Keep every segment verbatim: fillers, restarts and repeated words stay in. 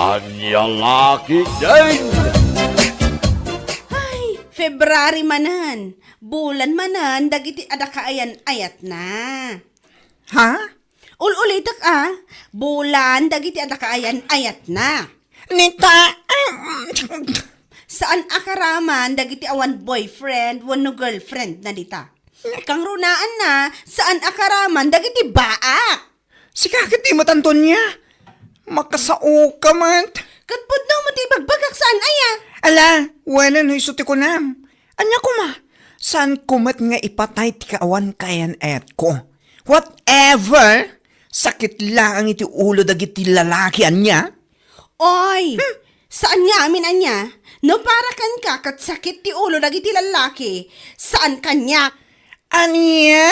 Ania la ketdin? Ay, February manen. Bulan manen dagiti adda kaayan-ayatna. Ha? Ul-ulitek a, bulan dagiti adda kaayan-ayatna. Nita, Saan a karaman dagiti awan boyfriend wenno girlfriend na dita. Kangrunaanna, saan a karaman dagiti baak. Sika ket di met, Antonia. Makasaoka met. Ket pudno met ti ibagbagak saan aya. Ala, wenno no isu ti kunam. Ania koma, saan ko met nga ipatay ti kaawan kaayan-ayatko. Whatever, sakit laeng iti ulo dagiti lalaki, ania? Oy, saan nga amin ania? No para kenka ket sakit ti ulo dagiti lalaki, saan kaniak. Ania?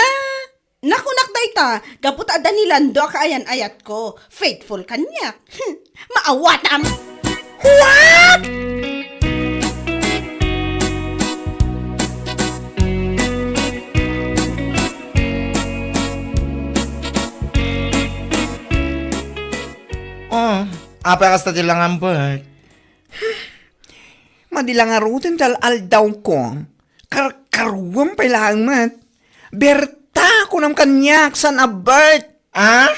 Nakunak dayta, gapu ta adda ni Lando a kaayan-ayatko. Faithful kaniak. Maawatam! What? Oh, apay kasta ti langam, Bert? Madi la ngaruden ti al-aldawko. Karkaruam pay laeng met. Berta, kunam kaniak, saan a Bert? Ah?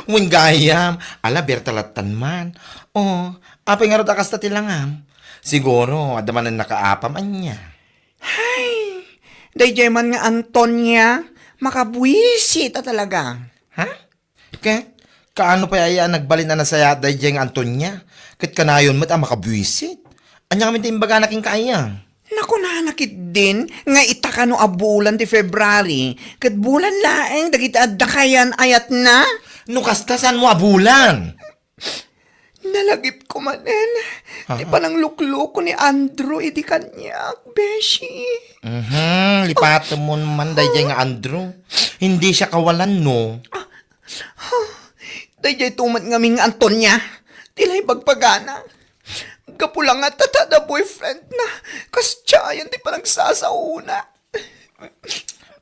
Wen gayam. Ala, Berta lattan man. Oh, apay ngarud a kasta ti langam? Siguro, adda manen nakaapam, ania? Hay, daydiay man nga Antonia, makabuisit a talaga. Ha? Ket, kaano pay aya a nagbalin a nasayaat daydiay nga Antonia? Ket kanayon met a makabuisit. Ania ngamin ti imbagana kenka aya? Nakunana ketdin nga ita kano a bulan ti February, ket bulan laeng dagiti adda kaayan-ayatna? No kasta, saanmo a bulan? Nalagipko manen ti Ha? pananglukloko ni Andrew idi kaniak, beshi. Mhm, lipatemon man daydiay nga Andrew. Hindi siya kawalan, no? Daydiay to met ngamin nga Antonia, ti la ibagbagana. Gapu la nga ta adda boyfriend na, kasdiayen ti panagsasaona.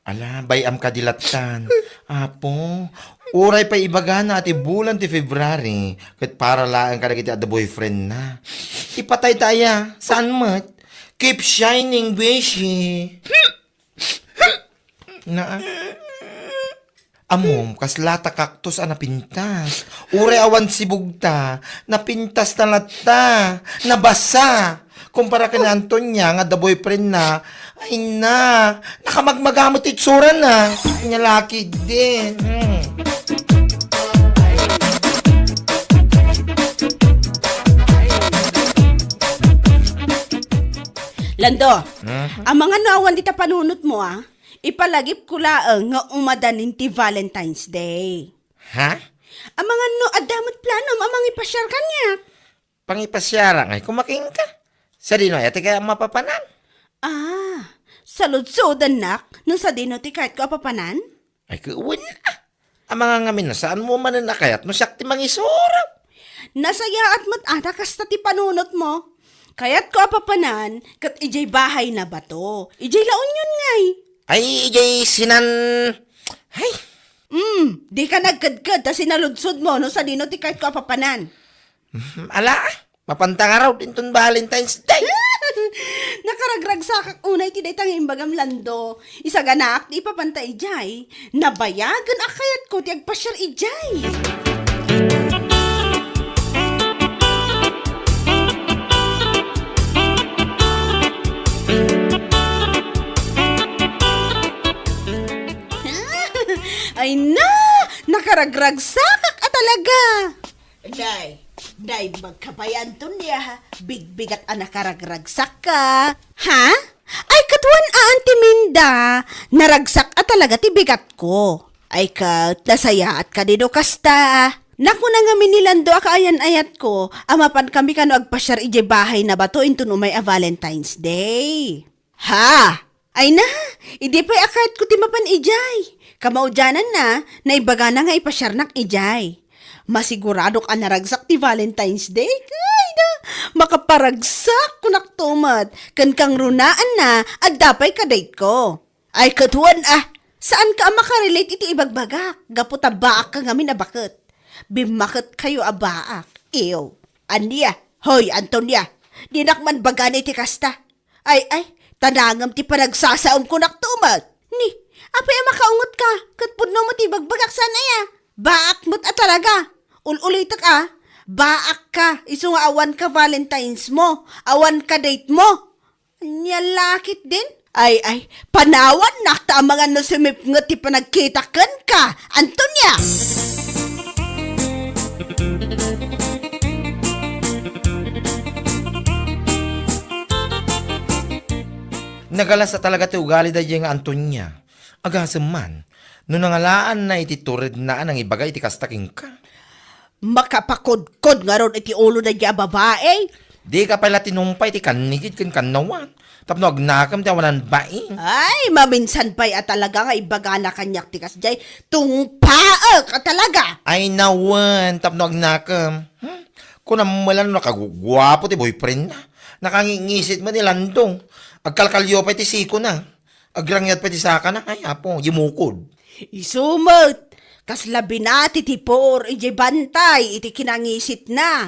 Ala, bay-am kadi lattan. Apo, uray pay ibagana ti bulan ti February, ket para laeng kadagiti adda boyfriend na. Ipatay ta aya, saan met? Keep shining, beshi. Na. Ammom, kasla ta cactus a napintas. Uray awan sibugta, napintas na latta, nabasa. Kumpara ken ni Antonia nga adda boyfriend na, ay na, nakamagmaga met ti itsurana. Ania la ketdin. Hmm. Lando, Mhm. amangan no awan dita panunotmo, a? Ipalagipko laeng nga umadanin ti Valentine's Day. Ha? Amangan no adda met planom a mangipasiar kaniak. Pangipasiarak ngay koma kenka. Sadino aya ti kayat mapapanan? Ah, saludsodannak no sadino ti kayatko a papanan? Ay, ket wen, a. Amangan ngamin no saanmo manen a kayat no siak ti mangisuro. Nasayaat met a ta kasta ti panunotmo. Kayatko a papanan ket idiay bahay na bato. Idiay La Union ngay. Ay, idiay sinan-, ay. Hmm, dika nagkedked ta sinaludsodmo no sadino ti kayatko a papanan. Hmm, ala, mapanta ngarud inton Valentine's Day. Nakaragragsakak unay ti dayta nga imbagam, Lando. Isaganaak ti ipapanta idiay. Nabayagen a kayatko ti agpasiar idiay. Ay na! Nakaragragsakak a talaga! Day, day, magkabayan ton ya, bigbigat a nakaragragsakka. Ha? Ay, katuan a, Auntie Minda, naragsak a talaga ti bigatko. Ay, ket, nasayaat kadi no kasta. Nakuna ngamin ni Lando a kaayan-ayatko, a mapan kami kano agpasiar idiay bahay na bato inton umay a Valentine's Day. Ha? Ay na, idi pay a kayatko ti mapan idiay. Kamaudiananna, naibagana nga ipasiarnak idiay. Masiguradok a naragsak ti Valentine's Day. Ay na, makaparagsak, kunak to met. Ken kangrunaanna, adda pay ka-date ko. Ay, katuan a, saanka a makarelate iti ibagbagak, gapu ta baakka ngamin a baket. Bimmaketkayo a baak. Ew. Ania? Hoy, Antonia! Dinak man bagana iti kasta. Ay, ay, tanangem ti panagsasaom kunak tumet. Ni, apay a makaungot ka? Ket pudno met ti ibagbagak saan aya? Baak met a talaga. Ul-ulitek a, baak ka, isu nga awan ka Valentine's mo, awan ka date mo. Ania la ketdin? Ay, ay, panawannak ta amangan no sumipnget ti panagkitak kenka, Antonia! Nagalas a talaga ti ugali daydiay nga Antonia. Agasem man, no nangalaanna iti turedna a nangibaga iti kasta kenka. Makapakodkod ngarud iti ulo daydiay a babai. Dika pay la tinumpay ti kannigid ken kannawan tapno agnakem ti awanan bain. Ay, maminsan pay a talaga nga ibagana kaniak ti kasdiay, tungpaek a talaga. Ay, nawen, tapno agnakem. Hmm? Kunam met la no nakaguguapo ti boyfriendna. Nakangingisit met ni Lando. Agkalkalio pay ti sikona. Agrangyat pay ti sakana. Ay, apo, yumukod. Isu met, kasla binati ti puor idiay bantay iti kinangisitna.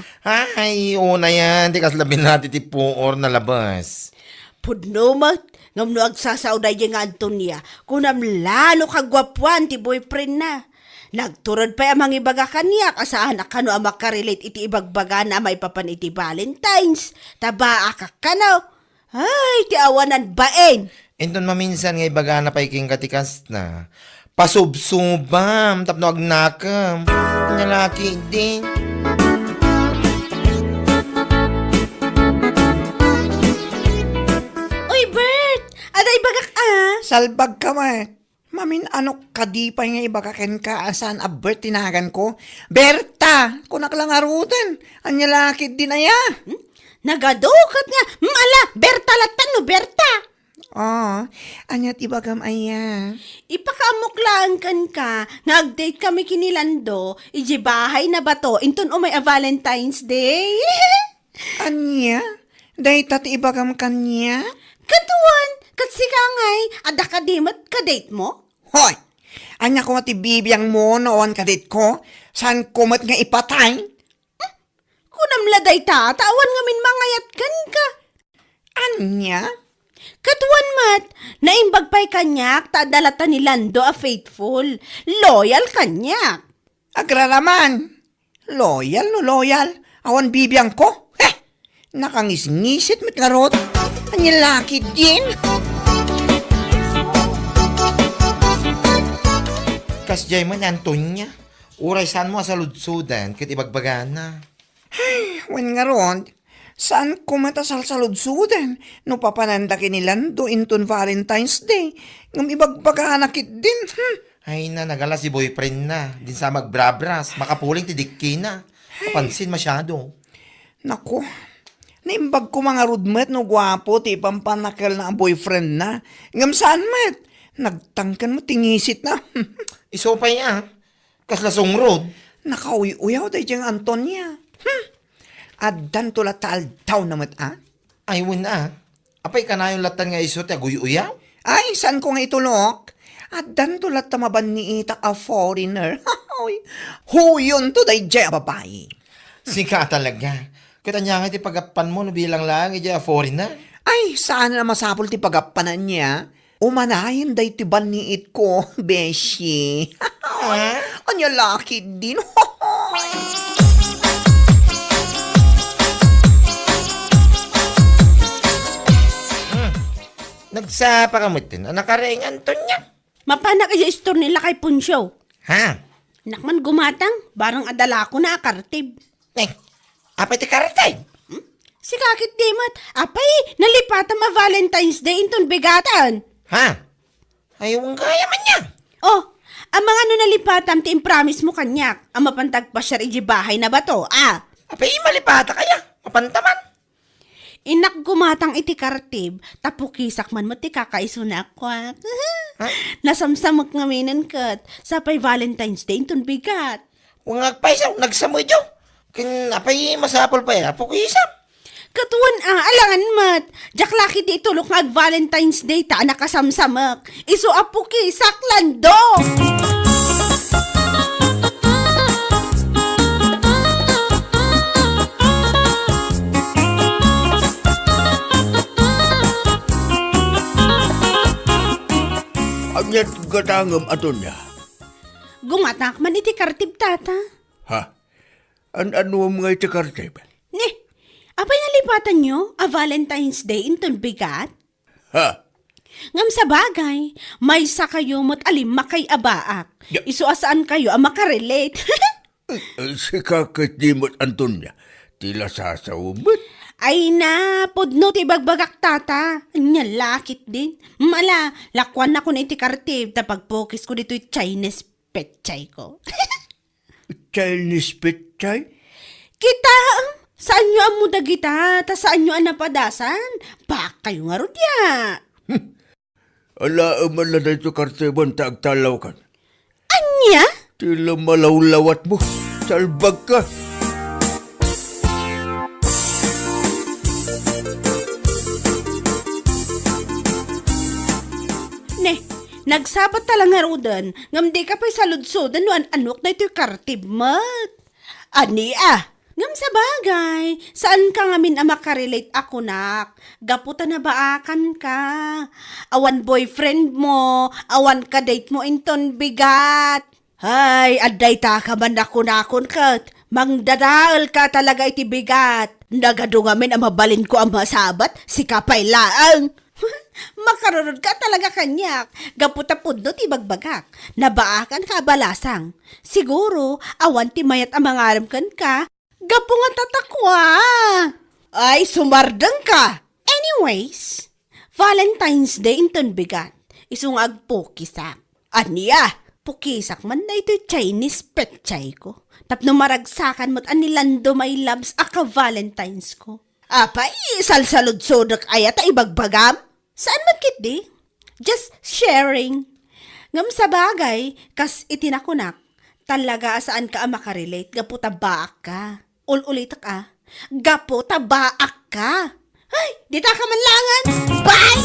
Ay, unayan ti kasla binati ti puor nalabas. Pudno met, ngem no agsasao daydiay nga Antonia, kunam la no kaguapuan ti boyfriendna. Nagtured pay a mangibaga kaniak a saan a kano a makarelate iti ibagbagana a maipapan iti Valentine's. Ta baak a kano. Ay, ti awanan bain! Inton maminsan nga ibagana pay kenka ti kasta, pasubsubam tapno agnakem. Ania la ketdin? Uy, Bert! Adda ibagak a! Salbagka met. Mamin-anok kadi pay nga ibaga kenka a saan a Bert ti naganko? Berta! Kunak la ngaruden. Ania la ketdin aya? Hmm? Nagadu ket nga, hmm, ala, Berta latta no Berta! Ah, ania ti ibagam aya? Ipakaammok laeng kenka nga ag-date kami ken ni Lando idiay bahay na bato inton umay a Valentine's Day. Ania? Dayta ti ibagam kaniak? Ket wen, ket sika ngay, adda kadi met ka-date mo? Hoy! Ania koma ti bibiangmo no awan ka-date ko? Saanko met nga ipatay? Hmm? Kunam la dayta, ta awan ngamin mangayat kenka. Ania? Ket wen met, naimbag pay kaniak ta adda latta ni Lando a faithful, loyal kaniak. Agraraman! Loyal no loyal, awan bibiangko. Heh! Nakangisngisit met ngarud. Ania la ketdin? Kasdiay met ni Antonia. Uray saanmo a saludsoden ket ibagbagana. Ay, wen ngarud, saanko met a salsaludsoden no papananda ken ni Lando inton Valentine's Day, ngem ibagbagana ketdin. Hmm. Ay na, nagalas ti boyfriendna. Din sa magbrabras, makapuling ti dikkina. Ay. Mapansin masyado. Naku, naimbag ko mangarud met no guapo ti ipampannakelna a boyfriendna. Ngem saan met, nagtangken met ti ngisitna. Isu pay a, kasla sungrod. Nakauy-uyaw daydiay nga Antonia. Hmm. Addanto latta aldawna met a. Ay, wen a. Apay kanayon lattan nga isu ti aguy-uyaw? Ay, saanko nga itulok? Addanto latta mabanniitak a foreigner. Hoy, huyonto daydiay a babai. Sika talaga. Ket ania nga ti pagappanmo no bilang laeng idiay a foreigner? Ay, saan a masapul ti pagappanan niya. Umanayen daytoy banniitko, beshi. Ah? Ania la ketdin? Hmm. Nagsapa ka metten a nakaraing, Antonia? Mapanak idiay store ni Lakay Poncio. Ha? Nak man gumatang, barang adda lakona a kartib. Eh, apay ti kartib? Hmm? Sika ketdi met, apay, nalipatam a Valentine's Day inton bigatan. Ha? Ay, wen gayam aya. Oh, amangan no nalipatam ti impromise mo kaniak, a mapanta agpasiar idiay bahay na bato, a? Apay, malipatak aya, mapanta man. Innak gumatang iti kartib, ta pukisak man met ti kakaisuna a kuak. Ha? Nasamsamek ngaminen ket, sapay Valentine's Day inton bigat. Wen nga agpayso, nagsamedyo. Ken apay masapul pay a pukisak? Ket wen a, alangan met. Diak la ketdi itulok nga ag-Valentine's Day ta nakasamsamek. Isu a pukisak, Lando! Ket gatangem, Antonia. Gumatak man iti kartib, Tata. Ha? An-anuem nga iti kartib? Ni, apay nalipatanyo a Valentine's Day inton bigat? Ha? Ngem sabagay, maysa kayo met a limmakay a baak. Ya. Isu a saan kayo a makarelate. Eh, eh, sika ket di met, Antonia, ti la sasaw met. Ay na, pudno ti ibagbagak, Tata. Ania la ketdin. Mala, lakuannak iti kartib, ta pagpukisko ditoy Chinese pechay ko. Chinese pechay? Kita, saanyo ammo dagita, ta saanyo a napadasan. Baak kayo ngarud ya. Hmm. Alaem man la daytoy kartibem ta agtallawkan. Ania? Ti la malawlawatmo, salbagka. Ne, nagsabat ta la ngaruden, ngem dika pay saludsoden no an-anok daytoy kartib met. Ania? Ngem sabagay, saanka ngamin a makarelate a kunak, gapu ta nabaakanka. Awan boyfriend mo, awan kadate mo inton bigat. Ay, adda itaka man a kunakon ket, mangdadaelka talaga iti bigat. Nagadu ngamin a mabalinko a masabat, sika pay laeng. Makarurodka talaga kaniak, gapu ta pudno ti ibagbagak. Nabaakanka a balasang. Siguro, awan ti mayat a mangarem kenka, gapu nga tatakwa. Ay, sumardengka! Anyways, Valentine's Day inton bigat. Isu nga agpukisak. Ania? Pukisak man daytoy Chinese pechay ko. Tapno maragsakan met a ni Lando my loves a ka-Valentine's ko. Apay, salsaludsodek aya ta ibagbagam? Saan met ketdi? Just sharing. Ngem sabagay, kas iti nakunak, talaga a saanka a makarelate gapu ta baakka. Ul-ulitek a, gapu ta baakka. Ay, ditaka man langen. Bye!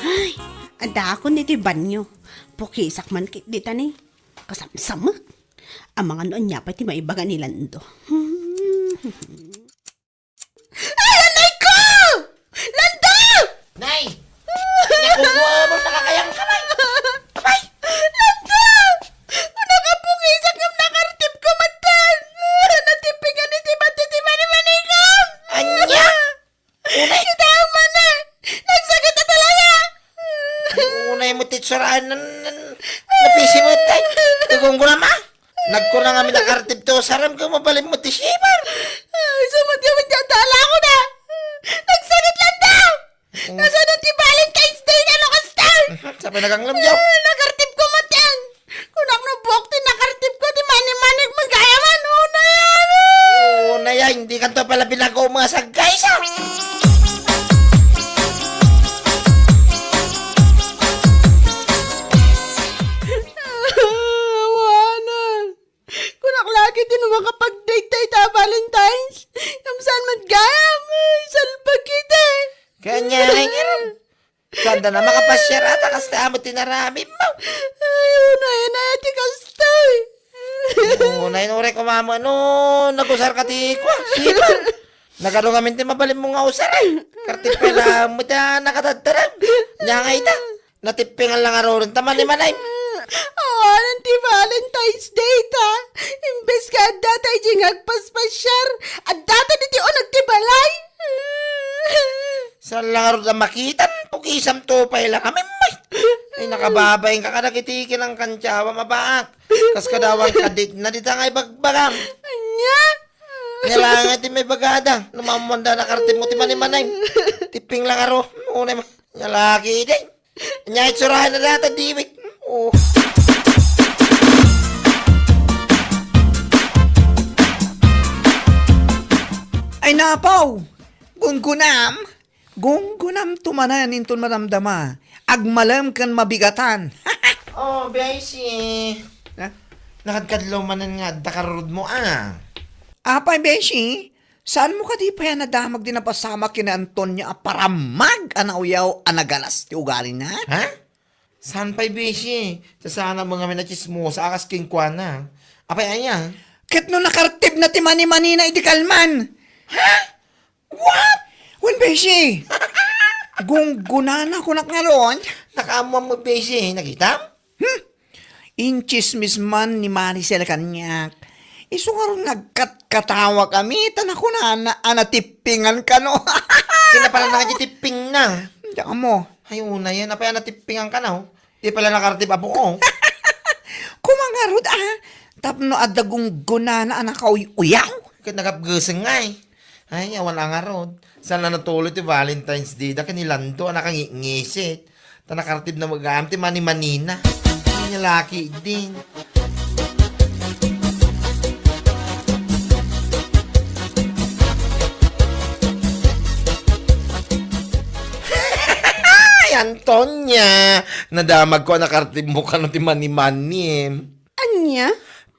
Ay, addaakon iti banyo. Pukisak man ketdi ta ni. Kasamsamek. Amangan no ania pay ti maibaga ni Lando. Ay, anay ko! Lando! Nay! Naku, mo, nakakayang ka, Nay! Abay! Lando! Nakapukisak ngem nakartib ko metten! Natipingan iti bati ti manimanikam! Ania? Unay. Kita man eh. Nagsakit na talaga. Unay mo ti itsura, nan, nan, napisi mo, tay. Tugong ko naman. Nagkuna nga minakartib to, saram ka mabalin mo ti sibar. Ay, sumat ka man dyan, tala ko na. Nagsakit lang daw. Mm. Nasa na ti Valentine's Day na, no, kastan? Sapay naganglem, yaw. Nakartib ko, matan. Kunak no buok ti nakartib ko, ti mani-manik, magaya man, oh, nayari. Oh, naya, hindi kanto pala binago mga sagkay, sa. Awanan. Kunak lagi ti no makapag-date tayo ta Valentine's. Kamsaan man gayam, ay, salbag kita. Kanya, ay, Sanda na makapasiar ata, kasta amo ti naramid mo. Ay, unay na ti kastoy. Unay, uray ko, mama, no, nagusar ka ti kua, sipa. Nagadu ngamin ti mabalin mo nga usar, ay. Kartipela mo ta nakatadtarag. Nya nga ita, natippingan lang arurin ta manimanay. Awanan ti Valentine's Day ta. Imbes nga adda ta iti nga agpaspasiar, adda ta diti uneg ti balay. Saan lang arud a makitan, pukisamto pay lang kami, may. Ay, nakababain ka kadagiti kinangkantsawa, mabaak. Kas kadawan kadit na dita nga ibagbagam. Anya? Nilangay ti may bagada, no mamuanda na kartib mo ti manimanay. Tipping lang aro, unay mo. Nalaki, day. Nya itsurahan na data, diwit. Oh. Ay, napaw! Gungunam? Gungunam tumanan inton madamdama. Agmalem ken mabigatan. Oh, Beshi. Ha? Nakadkadlaw manen nga adda karurod mo, ah. Apay, Beshi? Saan mo kadi pay a nadamag ti napasamak ken ni Antonia a parammag a nauyawyaw a nagalas ti ugalina? Ha? Saan pay, Beshi? Sasana mo ngamin a tsismosa a kas kenkuana. Apay aya? Ket no nakartibna ti manimanina idi kalman. Ha? What? Wen, besi. Gunggunana kunak ngarud. Nakaammoam met, besi. Nakitam? Hmm? Intsismis man ni Maricel kaniak. Isu ngarud nga agkatkatawa kami, ta nakunana a natippingan kano. Sino pala nangitipping na? Diak ammo. Ay, una yan. Apay a natippingan kano? Di pala nakartib a buo. Kumangarud, ah. Tapno adda gunggunana a nakauy-uyaw. Ket nagapgeseng ngay. Ay, awan a ngarud. Saan a natuloy ti Valentine's Day da ken ni Lando a nakangitngisit. Ta nakartib na magam ti manimanina. Ay, laki din. Ay, Antonia! Nadamag ko a nakartib mo kano ti manimanim. Ania?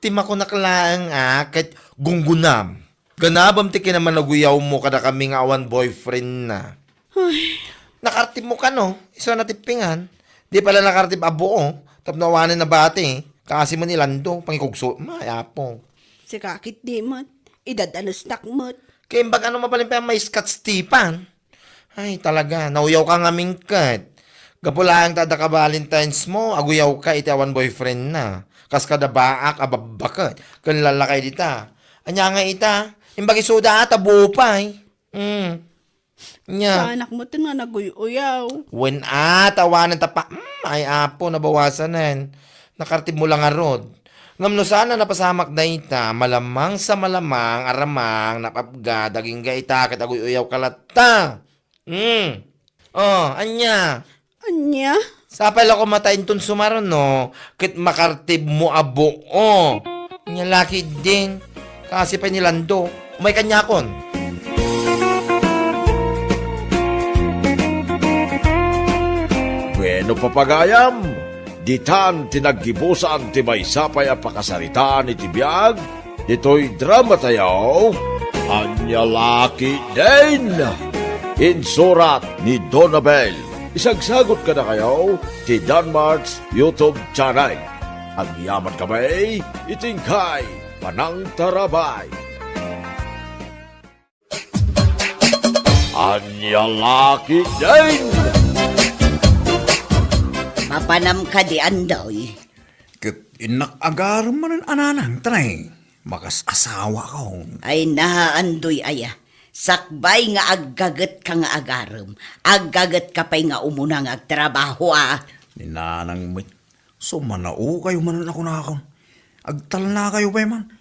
Ti makunak laeng a ket gunggunam. Ganabam ti kinamanaguyaw mo kadakami nga awan boyfriend na. Ay. Nakartib mo kano, isu a natippingan. Di pala nakartib a buo, tapno awanen nabati. Kaasi man ni Lando, pangikugso, may apo. Sika ket di met, idadanesnak met. Kaya imbag ano mabalin pa yung may Scott Stefan? Ay, talaga, nauyaw ka ngamin ket. Gapu laeng ta adda ka Valentine's mo, aguyaw ka iti awan boyfriend na. Kas kada baak a babbaket, ken lalakay dita. Anya nga ita, imbag isuda ata buo pay. Mm. Nya. Saanak mo ten nga naguy-uyaw. Wen a, tawanan ta pa. Mm, ay apo, nabawasanen. Nakartib mo lang arod. Ngem no saan a napasamak dayta, malamang sa malamang, aramang, napapga, dagingga ita, ket aguy-uyaw ka latta. Hmm. Oh, anya? Anya? Sapay la ko mata inton sumaruno, ket makartib mo a buo. Anya laki din. Kasi pay ni Lando. Umay kanyakon. Bueno, papagayam, ditan ti naggibusan ti maysa pay a pakasaritaan iti biag, ditoy drama tayo, Anya Laki Din! Insurat ni Donabel. Isagsagot kadakayo ti Danmart's YouTube channel. Agyaman kami iti inkay panangtarabay. Anya Laki Din! Mapanam kadi, Andoy? Ket innak agarem manen a nanang, tanay, makas-asawakon. Ay na, Andoy aya. Sakbay nga aggaget ka nga agarem, aggaget ka pay nga umuna nga agtrabaho, a. Ni nanang met, sumanao kayo manen a kunakon. Agtalna kayo pay man.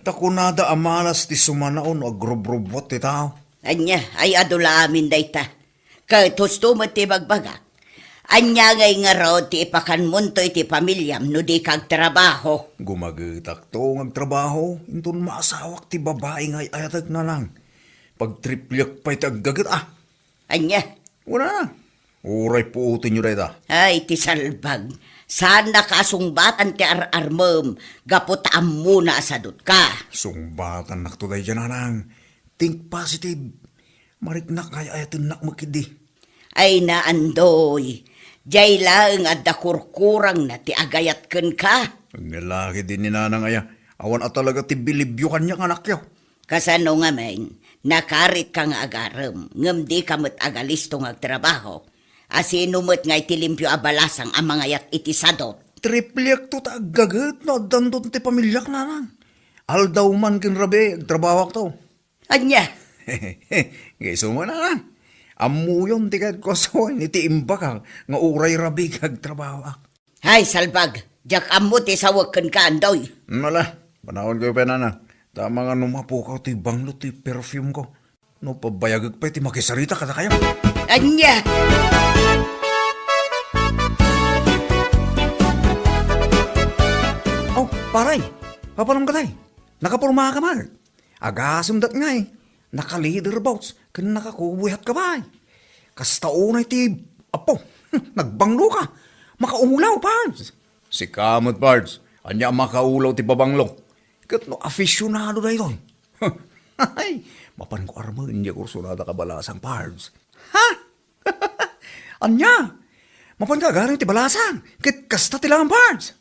Ta kunada a malas ti sumanao no agrubrubuat ti tao. Ania, ay adu la amin dayta. Ket husto met ti bagbagak. Ania ngay ngarud ti ipakanmonto iti pamiliam no dika agtrabaho? Gumagetakto nga agtrabaho, inton maasawak ti babai nga ay-ayatek, nanang. Pagtripliek pay ti aggaget, a. Ania? Wala na. Uray puotenyo dayta. Ay, ti salbag. Saannak a sungbatan ti ar-armem gapu ta ammona a sadutka. Sungbatannakto daydiay, nanang. Think positive. Mariknak nga ay-ayatennak met ketdi. Ay, na, Andoy. Diay laeng adda kurkurangna ti agayat kenka. Agna laki din ni nanang aya. Awan a talaga ti bilibyo kaniak, anakyo. Kasano ngamin, nakaritka nga agarem, ngem dika met agalisto nga agtrabaho? Asino met nga iti limpio a balasang a mangayat iti sadot? Tripliekto ta aggaget no addanton ti pamiliak, nanang. Aldaw man ken rabii, agtrabahoakto. Ania? Nga isu man, nanang. Ammoyon ti kayatko a sawen iti imbagak nga uray rabii agtrabahoak. Hay, salbag! Diak ammo ti sawek kenka, Andoy. Mala, panawankayo pay, nanang. Ta amangan no mapukaw ti banglo ti perfume ko. No pabayagek pay ti makisarita kadakayo. Ania? Oh, paray! Papanam ka, tay? Nakaporma ka man? Agasem dat ngay, naka-leather boots ken nakakuboy hat ka pay. Kasta unay ti, apo, nagbanglo ka. Makaulaw, Pards. Sika met, Pards. Ania a makaulaw ti pabanglo? Ket no afisyonado daytoy. Ay, mapan ko armen, diay kursunada ka balasang, Pards. Ha? Ania? Mapan ka agarem ti balasang? Ket kasta ti laeng, Pards.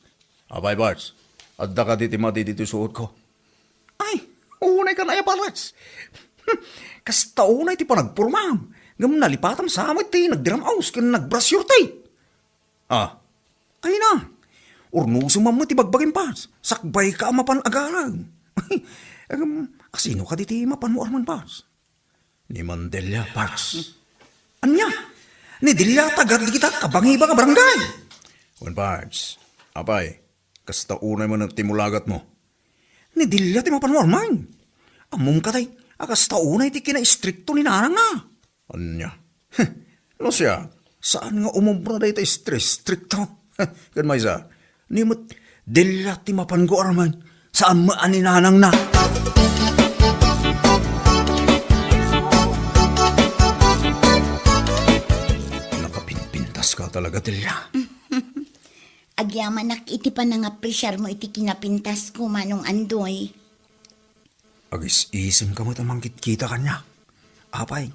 Apay, Pards, adda kadi ti madi ditoy suotko? Unay kan aya, Pars. Kasta unay ti panagpurmam. Ngem nalipatam sa met ti nagdiram-aws ken nagbrasyorte. Ah, ay na. Urnosem man met ti bagbagim, Pars. Sakbay ka a mapan agarem. Ngem, asino kadi ti mapanmo armen, Pars? Ni Mandelia, Pars. Ania? Ni Delia, taga dagita kabangibang a barangay. Wen, Pars. Apay, kasta unay man ti mulagatmo. Ni Delia ti mapanmo armen. Ammom kadi, a kasta unay ti kinaistrikto ni nanangna. Ania? No siak, saan nga umobra dayta istri-, istrikto? Ken maysa, ni met Delia ti mapanko armen, saan met a ni nanangna. Nakapinpintas ka talaga, Delia. Agyamanak iti panangapresiarmo iti kinapintasko, Manong Andoy. Agis-isem ka met a mangkitkita kaniak. Apay,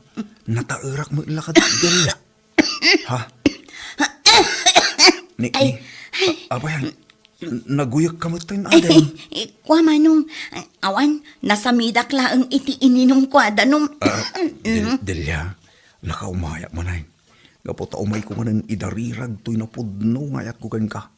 nataerak met la kadi, Delia. Ha? Ni, Ay. ni, a-, apay, naguyek ka met ten, Ay, Aden. eh, kua, Manong, awan, nasamidak laeng iti ininumko a danum. Ah, Del-, Delia, nakaumayak manen. Gapu ta umayko manen idarirag toy napudno nga ayatko kenka.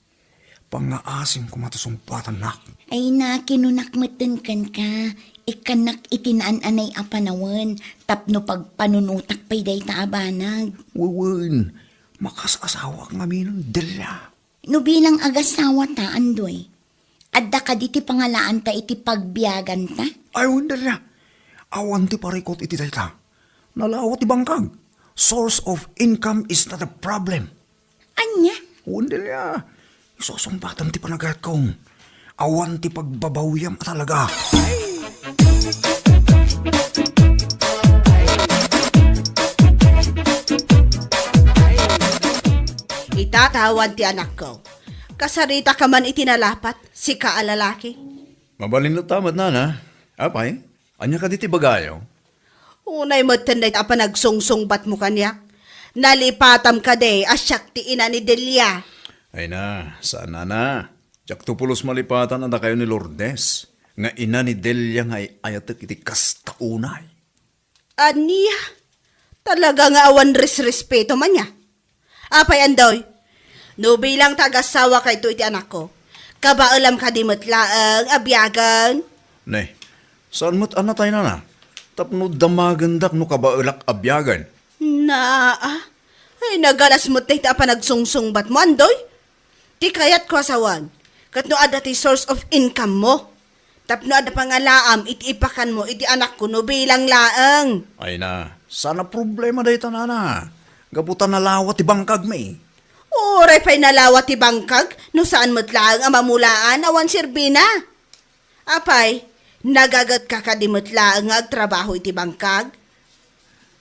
Pangngaasim koma ti sungbatannak. Ay na, kinunak metten kenka, ikkannak iti naan-anay a panawen, tapno pagpanunotak pay dayta a banag. Wen, makaasawaak ngamin, Delia. No bilang agasawa ta, Andoy, adda kadi ti pangalaanta iti pagbiaganta? Ay, wen, Delia. Awan ti parikut iti dayta. Nalawa ti bangkag. Source of income is not a problem. Ania? Wen, Delia. Isusungbatam ti panagayatko. Awan ti pagbabawiam a talaga. Itata awan ti anakko. Kasarita ka man iti nalapat, sika a lalaki. Mabalin latta met, nana. Apay, ania kadi ti bagayo? Unay metten dayta a panagsungsungbatmo kaniak. Nalipatam kadi a siak ti ina ni Delia. Ay na, saan, nana. Diakto pulos malipatan a dakayo ni Lourdes, nga ina ni Delia nga ay-ayatek iti kasta unay. Ania? Talaga nga awan resrespeto man nia? Apay, Andoy? No bilang ta agasawa kayto iti anakko, kabaelam kadi met laeng a biagen? Ne, saan met a natay, nana? Tapno damagendak no kabaelak a biagen. Naa, ay, nagalas met dayta a panagsungsungbatmo, Andoy. Ti kayatko a sawen, ket no adda ti source of income mo, tapno adda pangalaam iti ipakanmo iti anakko no bilang laeng. Ay na, saan a problema dayta, nana. Gapu ta nalawa ti bangkagmi. Uray pay nalawa ti bangkag, no saan met laeng a mamulaan, awan serbina. Apay, nagagetka kadi met laeng nga agtrabaho iti bangkag?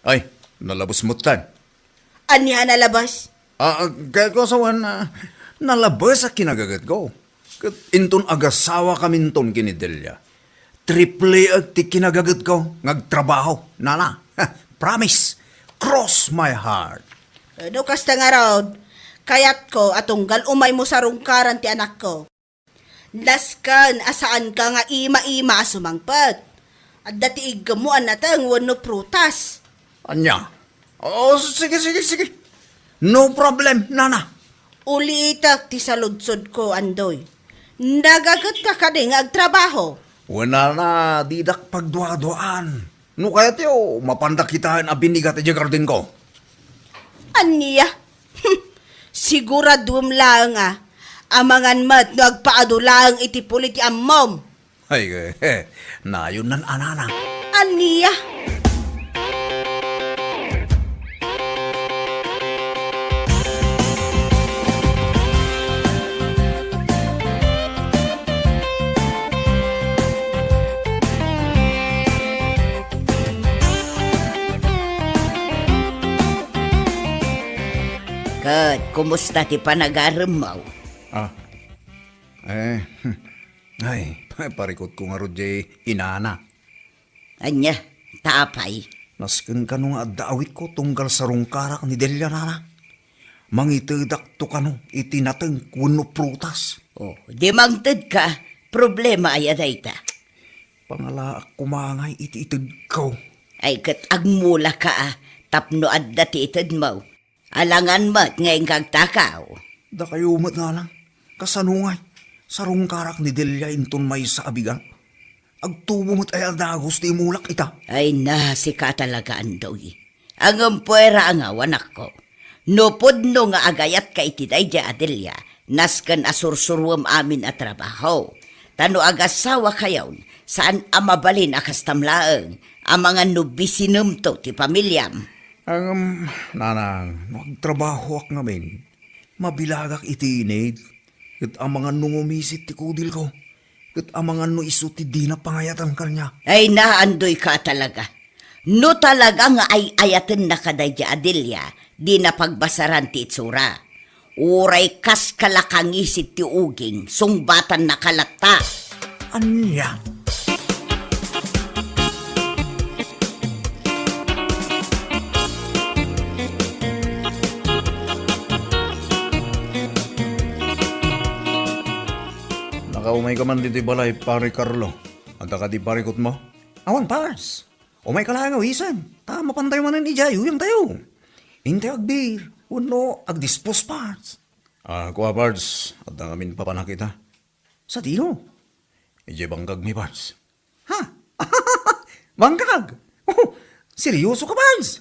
Ay, nalabes metten. Ania a nalabes? Ah, ah, kayatko a sawen, ah, nalabes a kinagagetko. Ket inton agasawakaminton ken ni Delia, tripleek ti kinagagetko nga agtrabaho, nana. Promise. Cross my heart. Eh, no kasta ngarud, kayatko a tunggal umaymo sarungkaran ti anakko. Nasken a saanka nga ima-ima a sumangpet. Adda ti iggemmo a nateng wenno prutas. Ania? Oh, sige, sige, sige. No problem, nana. Ulitek ti saludsodko, Andoy. Nagagetka kadi nga agtrabaho? Wen, nana, didak pagduaduaan. No kayatyo, mapanda kitaen a binigat idiay gardenko. Ania? Siguraduem laeng a, amangan met no agpaadu laeng iti puli ti ammom. Ay, eh, nayon nan anana. Ania? Ket kumusta ti panagaremmo? Ah, eh, ay, parikutko ngarud diay inana. Ania, ta apay? Nasken kano nga adda awitko tunggal sarungkarak ni Delia, nana. Mangitedakto kano iti nateng wenno prutas. Oh, di mangtedka, problema aya dayta? Pangalaak koma ngay iti itedko. Ay, ket agmulaka a, tapno adda ti itedmo. Alangan met nga inka agtakaw. Dakayo met nanang, kasano ngay? Sarungkarak ni Delia inton maysa a bigat. Agtubo met aya a dagus ti imulak ita. Ay na, sika talaga, Andoy. Ngem puera a ngaw, anakko. No pudno nga agayatka iti daydiay a Delia, nasken a sursuruem amin a trabaho. Ta no agasawakayon, saan a mabalin a kastam laeng, amangan no bisinemto ti pamiliam. Ngem, nanang, no agtrabahoak ngamin, mabilagak iti init, ket amangan no ngumisit ti kudilko, ket amangan no isu ti dina pangayatan kaniak. Ay, naandoyka talaga. No talaga nga ay-ayatennaka daydiay a Delia, dina pagbasaran ti itsura. Uray kas kalakangisit ti uging, sungbatan na kalatta. Ania? Nakaumayka man ditoy balay, Pare Carlo. Adda kadi parikutmo? Awan, Pars. Umayka laeng a wisen, ta mapantayo manen idiay uyangtayo. Intayo agbir, wenno agdispos, Pars. Ah, kua, Pars, adda ngamin papanak ita. Sadino? Idiay bangkagmi, Pars. Ha? Bangkag? Oh, seryoso ka, Pars?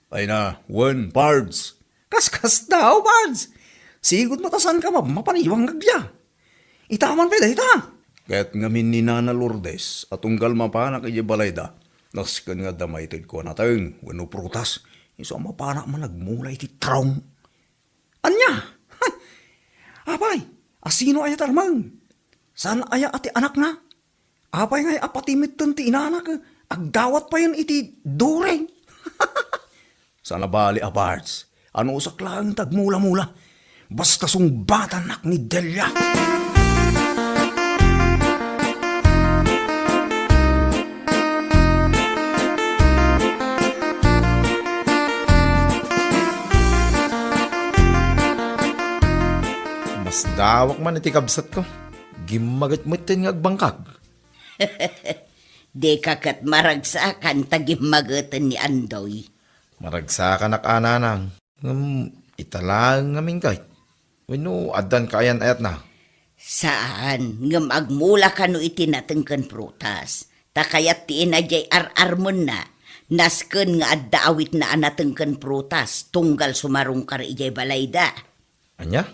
Ay na, wen, Pars. Kaskasdaaw, Pars. Sigud mo ta saan ka map-, mapan iti bangkagda. Ita man pay dayta. Ket ngamin ni Nana Lourdes a tunggal mapanak idiay balayda, nasken nga adda maitedko a nateng wenno prutas, isu a mapanak man agmula iti trong. Ania? Apay, asino aya ti armeng? Saan aya a ti anakna? Apay ngay a pati metten ti inana ket agdawat payen iti dureng? Saan a bali a, Pars. Anusak laeng ti agmula-mula. Basta sungbatanak ni Delia. Masdawak man iti kabsatko. Gimmaget metten nga agbangkag. Dika ket maragsakan ta gimmageten ni Andoy. Maragsakanak a, nanang. Ngem ita laeng ngamin kay? Wenno addan kaayan-ayatna? Saan, ngem agmula kano iti nateng ken prutas. Ta kayat ti ina diay ar-armenna, nasken nga adda awitna a nateng ken prutas, tunggal sumarungkar idiay balayda. Ania?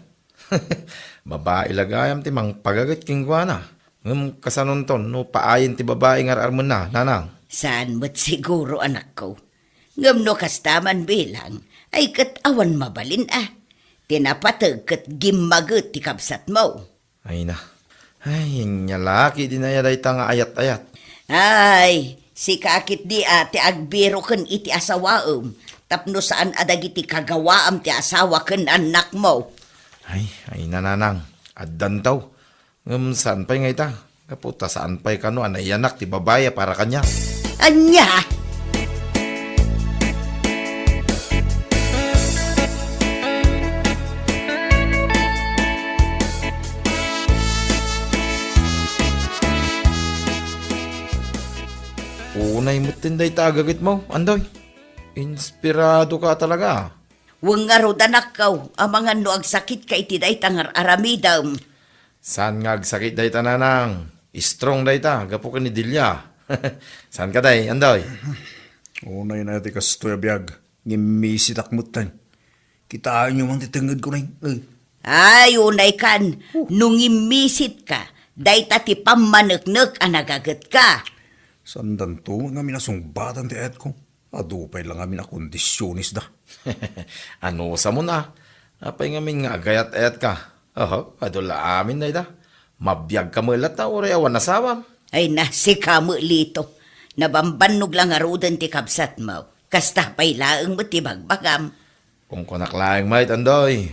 Babai la gayam ti mangpagaget kenkuana. Ngem kasanonton no paayen ti babai nga ar-armenna, nanang? Saan met siguro, anakko. Ngem no kasta man bilang, ay ket awan mabalin a. Ti napateg ket gimmaget ti kabsatmo. Ay na. Ay, ania la ketdi aya dayta nga ayat-ayat. Ay, sika ketdi a ti agbiroken iti asawaem, tapno saan a dagiti kagawaam ti asawa ken annakmo. Ay, ay, nanang, addanto. Ngem saan pay nga ita? Gapu ta saan pay kano a naiyanak ti babai a para kaniak. Ania? Unay metten dayta a gagetmo, Andoy. Inspirado ka talaga. Wen ngarud, anakko, amangan no agsakitka iti dayta nga ar-aramidem. Saan nga agsakit dayta, nanang? Strong dayta, gapu ken ni Delia. Saan ka, day, Andoy? Unay na ti kastoy a biag, ngimmisitak metten. Kitaenyo man ti tengngedko, nay. Eh. Ay, unay kan, no ngimmisit ka, dayta ti pammaneknek a nagaget ka. Saandanto ngamin a sungbatan ti ayatko. Adu pay la ngamin a kondisionesda. Anusamon a? Apay ngamin nga agayat-ayat ka? Oho, adu la amin dayta. Mabiag ka met latta uray awan asawam. Ay na, sika met, Lito. Nabambannog la ngaruden ti kabsatmo. Kasta pay laeng met ti bagbagam. Kunkunak laeng met, Andoy.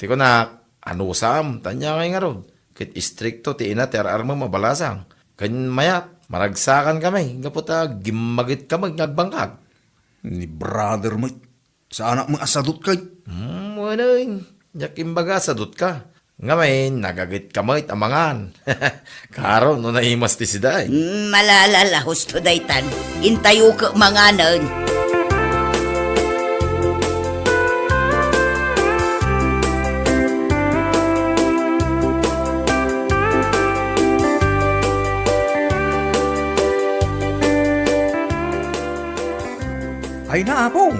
Ti kunak, anusam, ta ania ngay ngarud, ket istrikto ti ina ti ar-armem a balasang. Ken mayat, maragsakan kami, gapu ta gimmaget kami nga agbangkag. Ni brother met, saanak met a sadut kay? Hmm, wen, diak imbaga a sadut ka. Ngamin, nagagetka met a mangan. Karo no naimas ti sida, eh. Mm, malala, husto daytan. Intayo ket manganen. Ay na, Apo.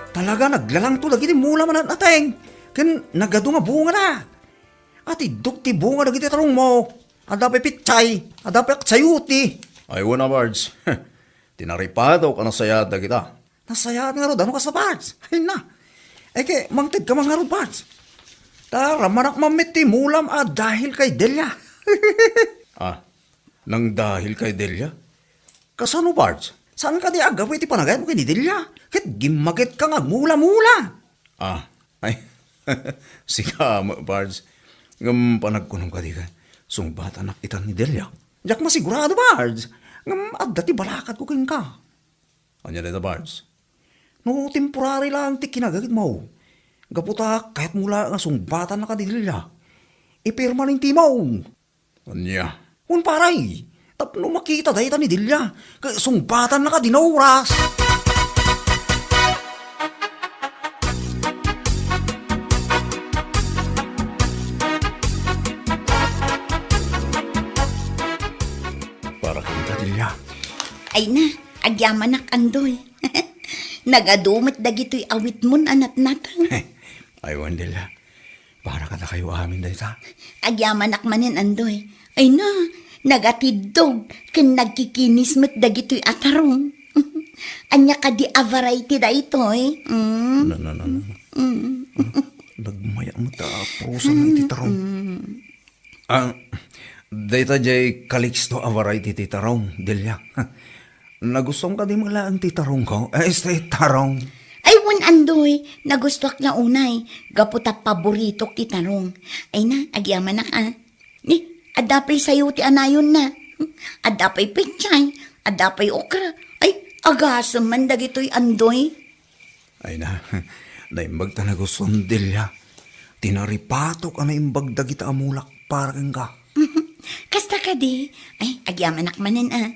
Talaga naglalangto dagiti mula manat-ateng. Ken nagadu nga bungana. Atiddog ti bunga dagiti tarongmo. Adda pay pitsay, adda pay aksayote. Ay, wen a, Bards. Ti naripatok a nasayaat dagita. Nasayaat ngarud, ano kasta, Bards? Ay na. Ay, ke, mangtedka man ngarud, Bards. Ta, ramanak man met ti mulam a dahil kay Delia. Ah, nang dahil kay Delia? Kasano, Bards? Saan kadi a gapu iti panagayatmo ken ni Delia? Ket gimmagetka nga agmula-mula. Ah, ay, sika met, Bards. Ngem panagkunom kadi ket, sungbatannak itan ni Delia. Diak masigurado, Bards. Ngem adda ti balakadko kenka. Ania dayta, Bards? No temporary laeng ti kinagagitmo, gapu ta kayatmo laeng a sungbatannaka ni Delia, ipermanentemo. Ania? Wen, pare, tapno makita dayta ni Delia, ket sungbatannaka dina oras. Para kenka, Delia. Ay na, agyamanak, Andoy. Nagadu met dagitoy awitmon a natnateng. Ay, wen, Delia. Para kadakayo amin dayta. Agyamanak manen, Andoy. Ay na, nagatiddog ken nagkikinis met dagitoy a tarong. Ania kadi a variety daytoy? Mm. Na, na, na, na. Mm. Nagmayak met a prosa na iti tarong. Mm. Ah, dayta jay Calixto a variety ti tarong, Delia. Nagustuam kadi met laeng ti tarongko? Eh, este tarong. Ay, wen, Andoy, nagustuak nga unay, gapu ta paboritok ti tarong. Ay na, agyamanak, ah. Ni, adda pay sayote a nayonna. Adda pay pechay, adda pay okra. Ay, agasem man dagitoy, Andoy. Ay na, naimbag ta nagustuam, Delia. Ti naripatok a naimbag dagita a mulak para kenka. Kasta kadi? Ay, agyamanak manen, ah.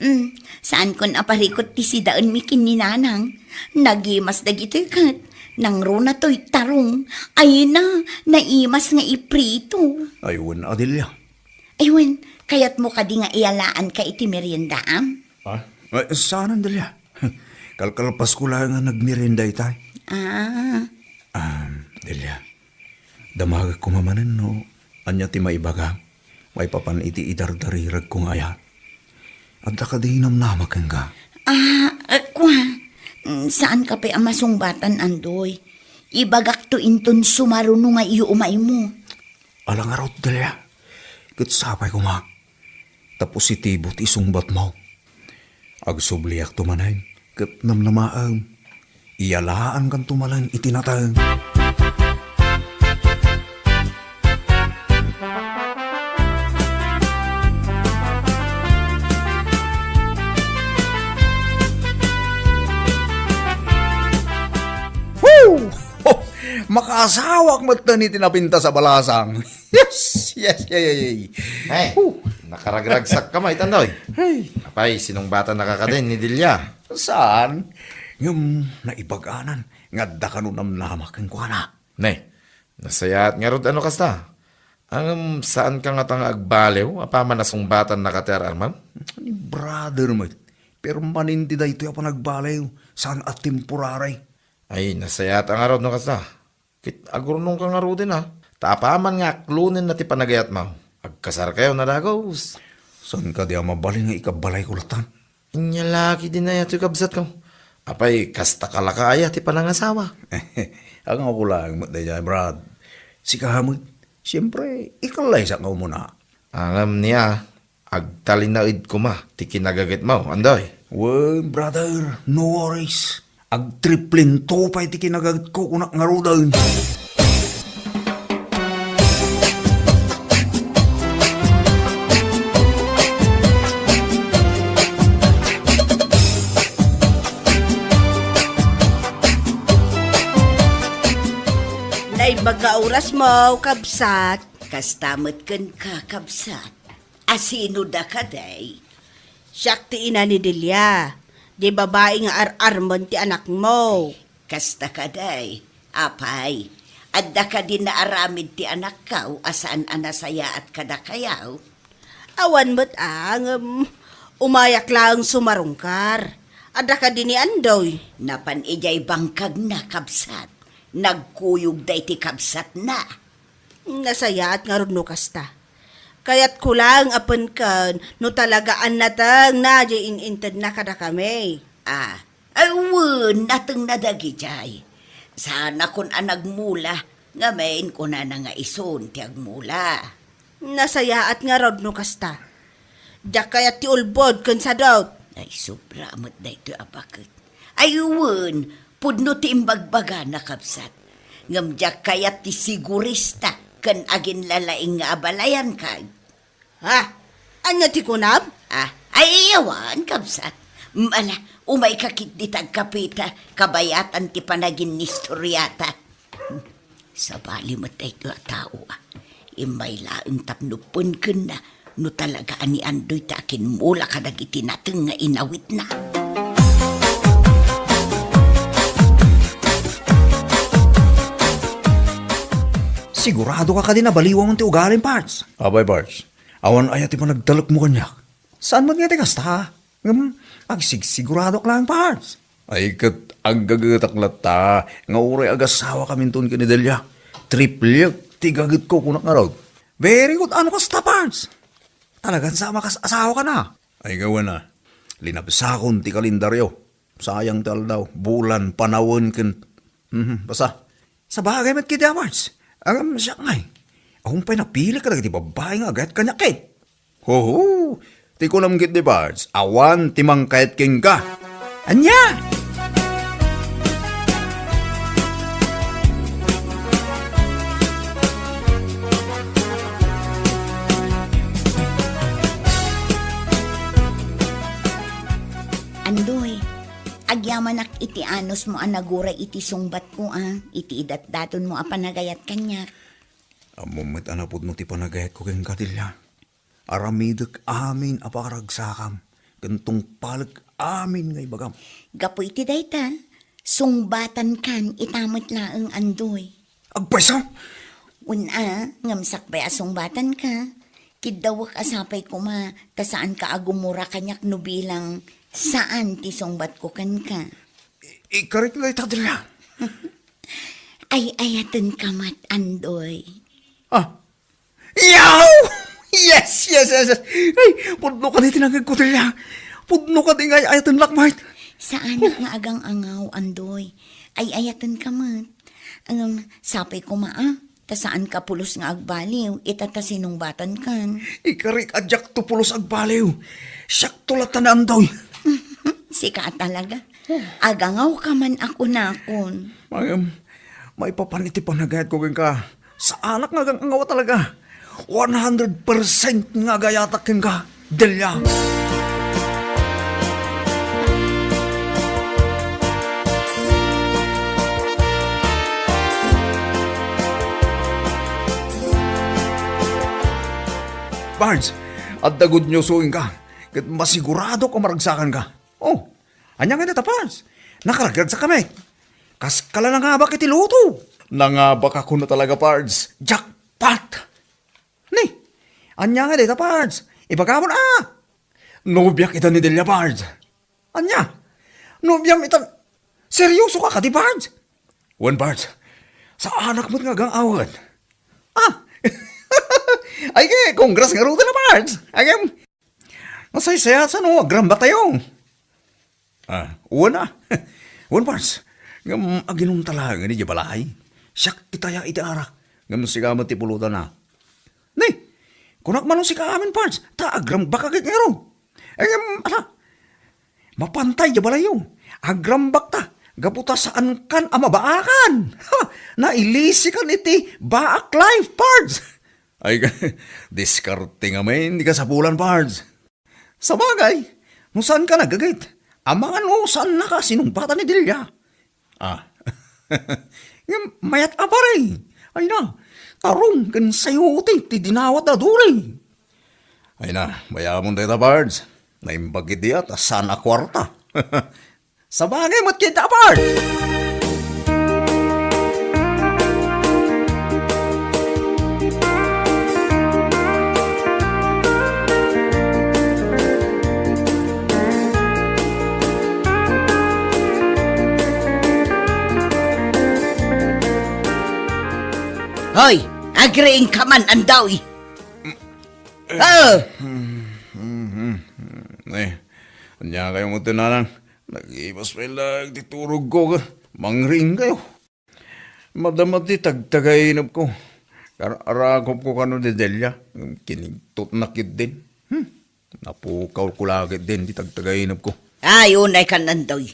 Mm, saankon a parikut ti sidaenmi ken ni Nanang. Nagimas dagitoy ket nangruna toy tarong. Ay na, naimas nga iprito. Ay, wen a, Delia. Ay, wen, kayatmo kadi nga iyalaanka iti meriendaam? Ah? Ay, saanen, Delia. Kalkalpasko laeng nga nagmerienda itay. Ah. Ah, Delia. Damagek koma manen no ania ti maibagam maipapan iti idardariregko nga ayat. Adda kadi namnamak kenka? Ah, eh, kua, mm, saanka pay a masungbatan, Andoy. Ibagakto inton sumaruno nga iumaymo. Ala ngarud, Delia. Ket sapay koma ta positibo ti isungbatmo. Agsubliakto manen ket namnamaem. Iyalaankanto manen iti nateng. Woo! Ho! Makaasawak met iti napintas a balasang. Yes, yes, yay, yay, yay. Hey, Huh. Nakaragragsakka met, Andoy. Hey. Apay, sinungbatannaka kadin ni Delia? Saan? Ngem naibaganan nga adda kano namnama kenkuana. Ne, nasayaat ngarud no kasta. Ngem saanka ngata nga agbaliw apaman a sungbatannaka ti ar-armem? Ni brother met, permanente daytoy a panagbaliw, saan a temporary. Ay, nasayaat ngarud no kasta. Ket agurnongka ngaruden a, ta apaman nga aklonenna ti panagayatmo, agkasarkayo a dagus. Saan kadi a mabalin nga ikabalayko latta? Ania la ketdin aya toy, kabsatko? Apay, kasta ka la ka aya ti panangasawa? Angayko laeng met daydiay, Brad. Sika met, siempre, ikallaysak nga umuna. Ngem nia, agtalinaed koma ti kinagagitmo, Andoy. Wen, brother, no worries. Agtriplento pay ti kinagagitko, kunak ngaruden. Naimbag nga orasmo, kabsat. Kasta met kenka, kabsat. A sino da kadi? Siak ti ina ni Delia, di babai nga ar-armen ti anakmo. Kasta kadi, apay, adda kadi naaramid ti anakkaw a saan a nasayaat kadakayo? Awan met a, ngem umayak laeng sumarungkar. Adda kadi ni Andoy? Napan idiay bangkagna, kabsat. Nagkuyog daydi kabsatna. Nasayaat ngarud no kasta. Kayatko laeng a penken no talaga a natengna diay in-intedna kadakami. Ah, ay wen, natengna dagidiay. Saanakon a nagmula, ngamin kunana nga isun ti agmula. Nasayaat ngarud no kasta. Diak kayat ti ulbod ken sadut. Ay, sobra met daytoy a baket. Ay wen, pudno ti imbagbagana, kabsat. Ngem diak kayat ti sigurista ken aginlalaing nga abalayan kay. Ha? Ania ti kunam? Ah, ay, awan, kabsat. Mala, umayka ketdi ta agkapita, kabayatan ti panaginnistoriata. Sabali met daytoy a tao, a. Immay laeng tapno penkenna no talaga a ni Andoy ti akimmula kadagiti nateng nga inawitna. Sigurado ka kadi nabaliwam ti ugalim, Pards? Apay, Pards, awan aya ti panagtalekmo kaniak? Saan met nga ti kasta? Ngem agsigsiguradoak laeng, Pards. Ay, ket aggagetak latta nga uray agasawakaminton ken ni Delia. Triplek ti gagetko, kunak ngarud. Very good. Ano kasta, Pards? Talagan sa makas-asawakana? Ay, gawana. Linabsakon ti kalendaryo. Sayang ti aldaw, bulan, panawen, ken, mhm, basta. Sabagay met ketdi, Pards. Ngem siak ngay, awan pay napili kadagiti babbai nga agayat kaniak ket. Hoho! Ti kunam ketdi, Pards, awan ti mangkayat kenka. Ania? Andoy, agyamanak iti anusmo a naguray iti sungbatko, a, iti idatdatonmo a panagayat kaniak. Ammom met a napudno ti panagayatko kenka, Delia. Aramidek amin a pakaragsakam, ken tungpalek amin nga ibagam. Gapu iti dayta, sungbatankan ita met laeng, Andoy. Agpayso? Wen a, ngem sakbay a sungbatanka, kiddawek a sapay koma ta saanka a gumura kaniak no bilang saan ti sungbatko kenka. I-, ikarik dayta, Delia. Ay-ayatenka met, Andoy. Ah, Yaw! Yes, yes, yes, yes. Ay, pudno kadi ti nangngegko, Delia. Pudno kadi nga ay-ayatennak met. Saanak nga agang-angaw, Andoy. Ay-ayatenka met. Ngem, sapay koma, a, ta saanka pulos nga agbaliw, ita ta sinungbatankan. Ikarik a diakto pulos agbaliw. Siakto latta ni Andoy. Sika a talaga. Agangawka man a kunakon. Ngem, maipapan iti panagayatko kenka. Saanak nga agang-angaw a talaga. One hundred percent nga agayatak kenka, Delia. Pards, adda good news kenka. Ket masiguradok a maragsakanka. Oh, ania ngay dayta, Pards? Nakaragragsakami. Kaska la nangabak iti loto. Nangabak a kuno talaga, Pards. Jackpot! Ni, ania ngay dayta, Pards? Ibagam a. Nobiak ita ni Delia, Pards. Ania? Nobiam ita? Serioso ka kadi, Pards? Wen, Pards. Saanak met nga agang-awen. Ah! Ay, ke, congrats ngaruden a, Pards. Ay, em, Nasaysayaat sa no agrambaktayo. Ah, wen a. Wen, Pards. Ngem aginumta laengen idiay balay. Siak itaya iti arak. Ngem sika met ti pulutanna. Ni, kunak man no sika amin, Pards. Ta agrambaka ket ngarud. Ngem, ala, mapanta idiay balayyo. Agrambakta. Gapu ta saankan a mabaakan. Ha! Nailisikan iti baak life, Pards. Ay, diskarte ngamin ti kasapulan, Pards. Sabagay, no saanka naggaget, amangan no saannaka a sinungbatan ni Delia. Ah. Ngem mayat a pare, Ay na, tarong ken sayote ti dinawat a duri. Ay na, bayamon dayta, Bards. Naimbag idi a ta saan a kuarta. Sabagay met ket, Bards! Hoy! Agriingka man, Andoy! Ah! Eh, ania kayo mo, Nanang? Nag-ibas pay laeng ti turogko, ka. Mangriing kayo. Madama ti tagtagainepko. Kar-, arakopko kano ni Delia. Kinigtotna ketdin. Hmm. Napukawko la ketdin ti tagtagainepko. Ay, unay kan, Andoy.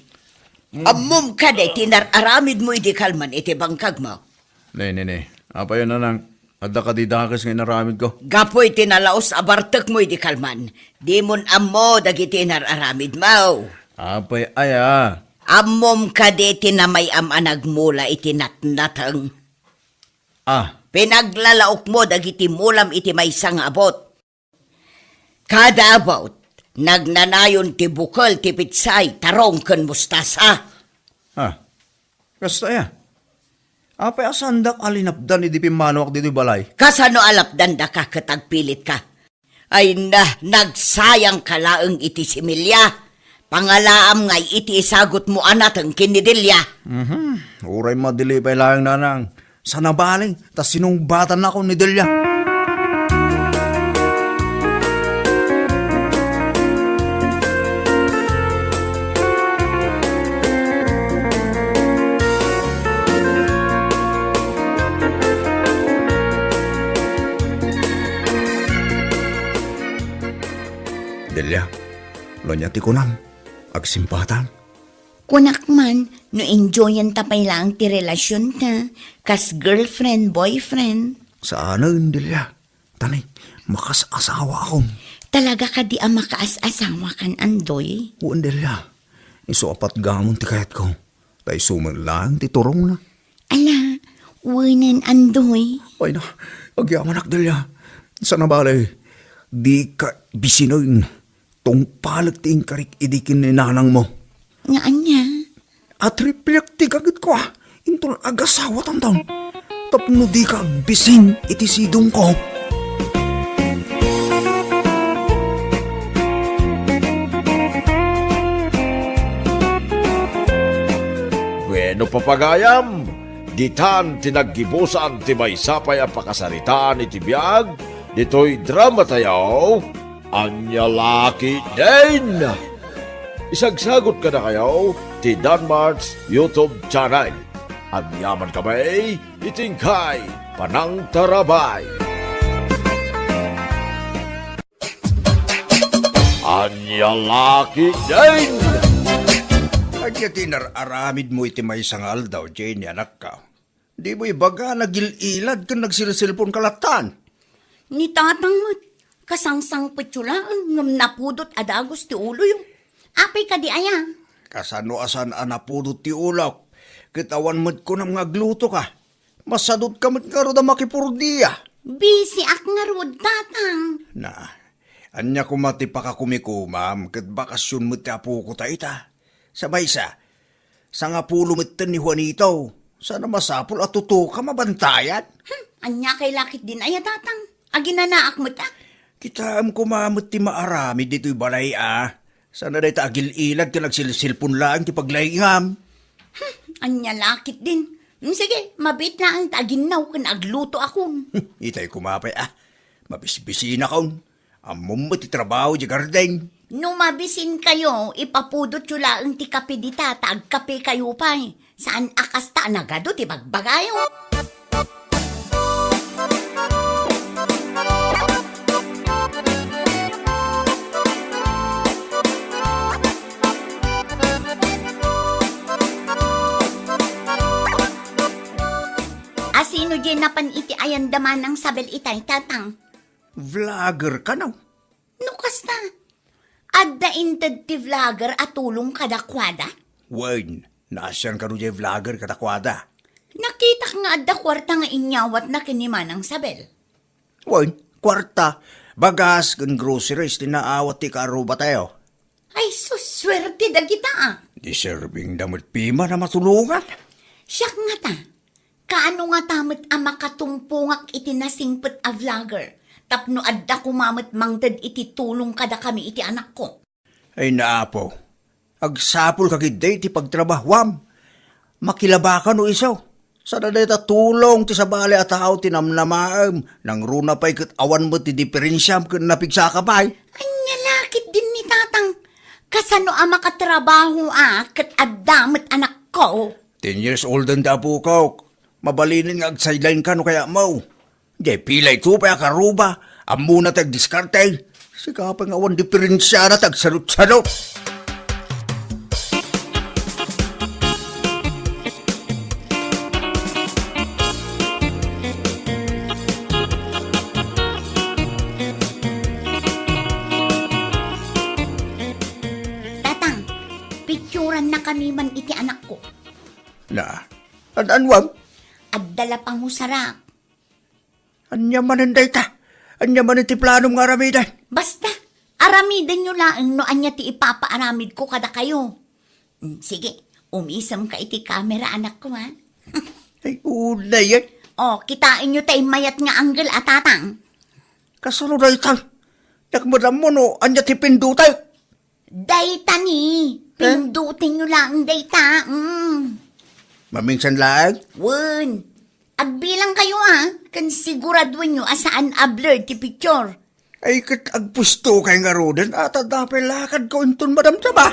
Hmm. Ammom kadi ti nar-aramidmo idi kalman iti bangkagmo? Ne, ne, ne. Apay, Nanang, adda kadi dakes nga inaramidko? Gapu iti nalaus a bartekmo idi kalman, dimon ammo dagiti nar-aramidmo. Apay aya? Ammom kadi ti namayam a nagmula iti natnateng? Ah. Pinaglalaokmo dagiti mulam iti maysa nga abot. Kada abot, nagnanayon ti bukel ti petsay, tarong ken mustasa. Ah, kasta aya? Apay a saandak a linapdan idi pimmanuak ditoy balay? Kasano a lapdandaka ket agpilitka? Ay na, nagsayangka laeng iti similya. Pangalaam nga iti isagutmo a nateng ken ni Delia. Mhm. Uray madili pay laeng, Nanang. Saan a bale, ta sinungbatannakon ni Delia. Delia, no ania ti kunam, agsimbatan. Kunak man, no enjoyenta pay laeng ti relasionta, kas girlfriend, boyfriend. Saanen, Delia. Tani, makas-asawa akon. Talaga kadi a makaas-asawa kan, Andoy? Wen, Delia. Isu a patgamon ti kayatko. Ta isu met laeng ti turongna. Ala, wenen, Andoy. Ay na, agyamanak, Delia. Saan a bale, dika bisinen. Tungpalek ti inkarik idi ken ni nanangmo. Nga ania? Atripliak ti gagitko, a. Inton agasawatanton. Tapno dika agbisin iti sidongko. Bueno, papagayam, ditan ti naggibusan ti maysa pay a pakasaritaan iti biag ditoy dramatayo. Ania la ketdin? Isagsagot kadakayo ti Danmart's YouTube channel. Agyamankami iti inkay panangtarabay. Ania la ketdin? Ania ti nar-aramidmo iti maysa nga aldaw, Jenny, anakko? Dimo ibaga, nagil-ilad ken nagselselponka lattan. Ni tatang met, kasangsangpetyo laeng ngem napudot a dagus ti uloyo. Apay kadi aya? Kasano a saan a napudot ti ulok? Ket awan met kunam nga aglutoka. Masadutka met ngarud a makipurdia. Bisiak ngarud, tatang. Na, ania koma ti pakakumikomam ket bakasion met ti apoko ta ita? Sa maysa, sangapulo metten ni Juanito. Saan a masapul a tutuka mabantayan? Hmm, ania kay la ketdin aya, tatang? Aginanaak met, a? Kitaem koma met ti maaramid ditoy balay, a. Saan a dayta agil-ilad ken agselselpon laeng ti paglaingam. Hmm, ania la ketdin? Hmm, sige, mabiit laeng ta aginnaw ken aglutoakon. Itay koma pay, a. Mabisbisinakon. Ammom met ti trabaho idiay garden. No mabisinkayo, ipapudotyo laeng ti kape dita ta agkapekayo pay. Saan a kasta a nagadu ti bagbagayo. Asino diay napan iti ayan da Manang Sabel itay, tatang? Vlogger kano? No kasta, adda inted ti vlogger a tulong kadakuada? Wen, naasian kano diay vlogger kadakuada? Nakita nga adda kuarta nga inyawatna ken ni Manang Sabel. Wen, kuarta, bagas ken groceries ti naawat ti kaarrubatayo. Ay, sus, suerte dagita, a. Deserving da met piman a matulongan. Siak ngata, kaano ngata met a makatumpongak iti nasingpet a vlogger tapno adda koma met mangted iti tulong kadakami iti anakko? Ay, Apo, agsapulka ketdi iti pagtrabahuam. Makilabakan no isu. Saan a dayta tulong ti sabali a tao ti namnamaem, nangruna pay ket awan met ti diperensiam ken napigsaka pay. Ania la ketdin ni Tatang? Kasano a makatrabaho a ket adda met anakko? Ten years old ti apokok. Mabalinen nga agsideline ka no kayatmo. Diay pay la ito pay a karuba, ammona ti agdiskarte. Sika pay nga awan diperensiana ti agsaludsalo. Tatang, pictureannakami man iti anakko. Na, an-, anuam? Adda la pangusarak. Ania manen dayta? Ania manen ti planom nga aramiden? Basta, aramidenyo laeng no ania ti ipapaaramidko kadakayo. Mm, sige, umisemka iti camera, anakko, ha? Ay, unayen. O, kitaenyo tay mayat nga angle a, Tatang. Kasano dayta? Diak met ammo no ania ti pindutek. Dayta ni, eh? Pindutenyo laeng dayta, mm. Maminsan laeng? Wen. Agbilangkayo, a, ken siguraduenyo a saan a blur ti picture. Ay, ket agpustokay ngaruden, a, ta adda pay lakadko inton madamdama.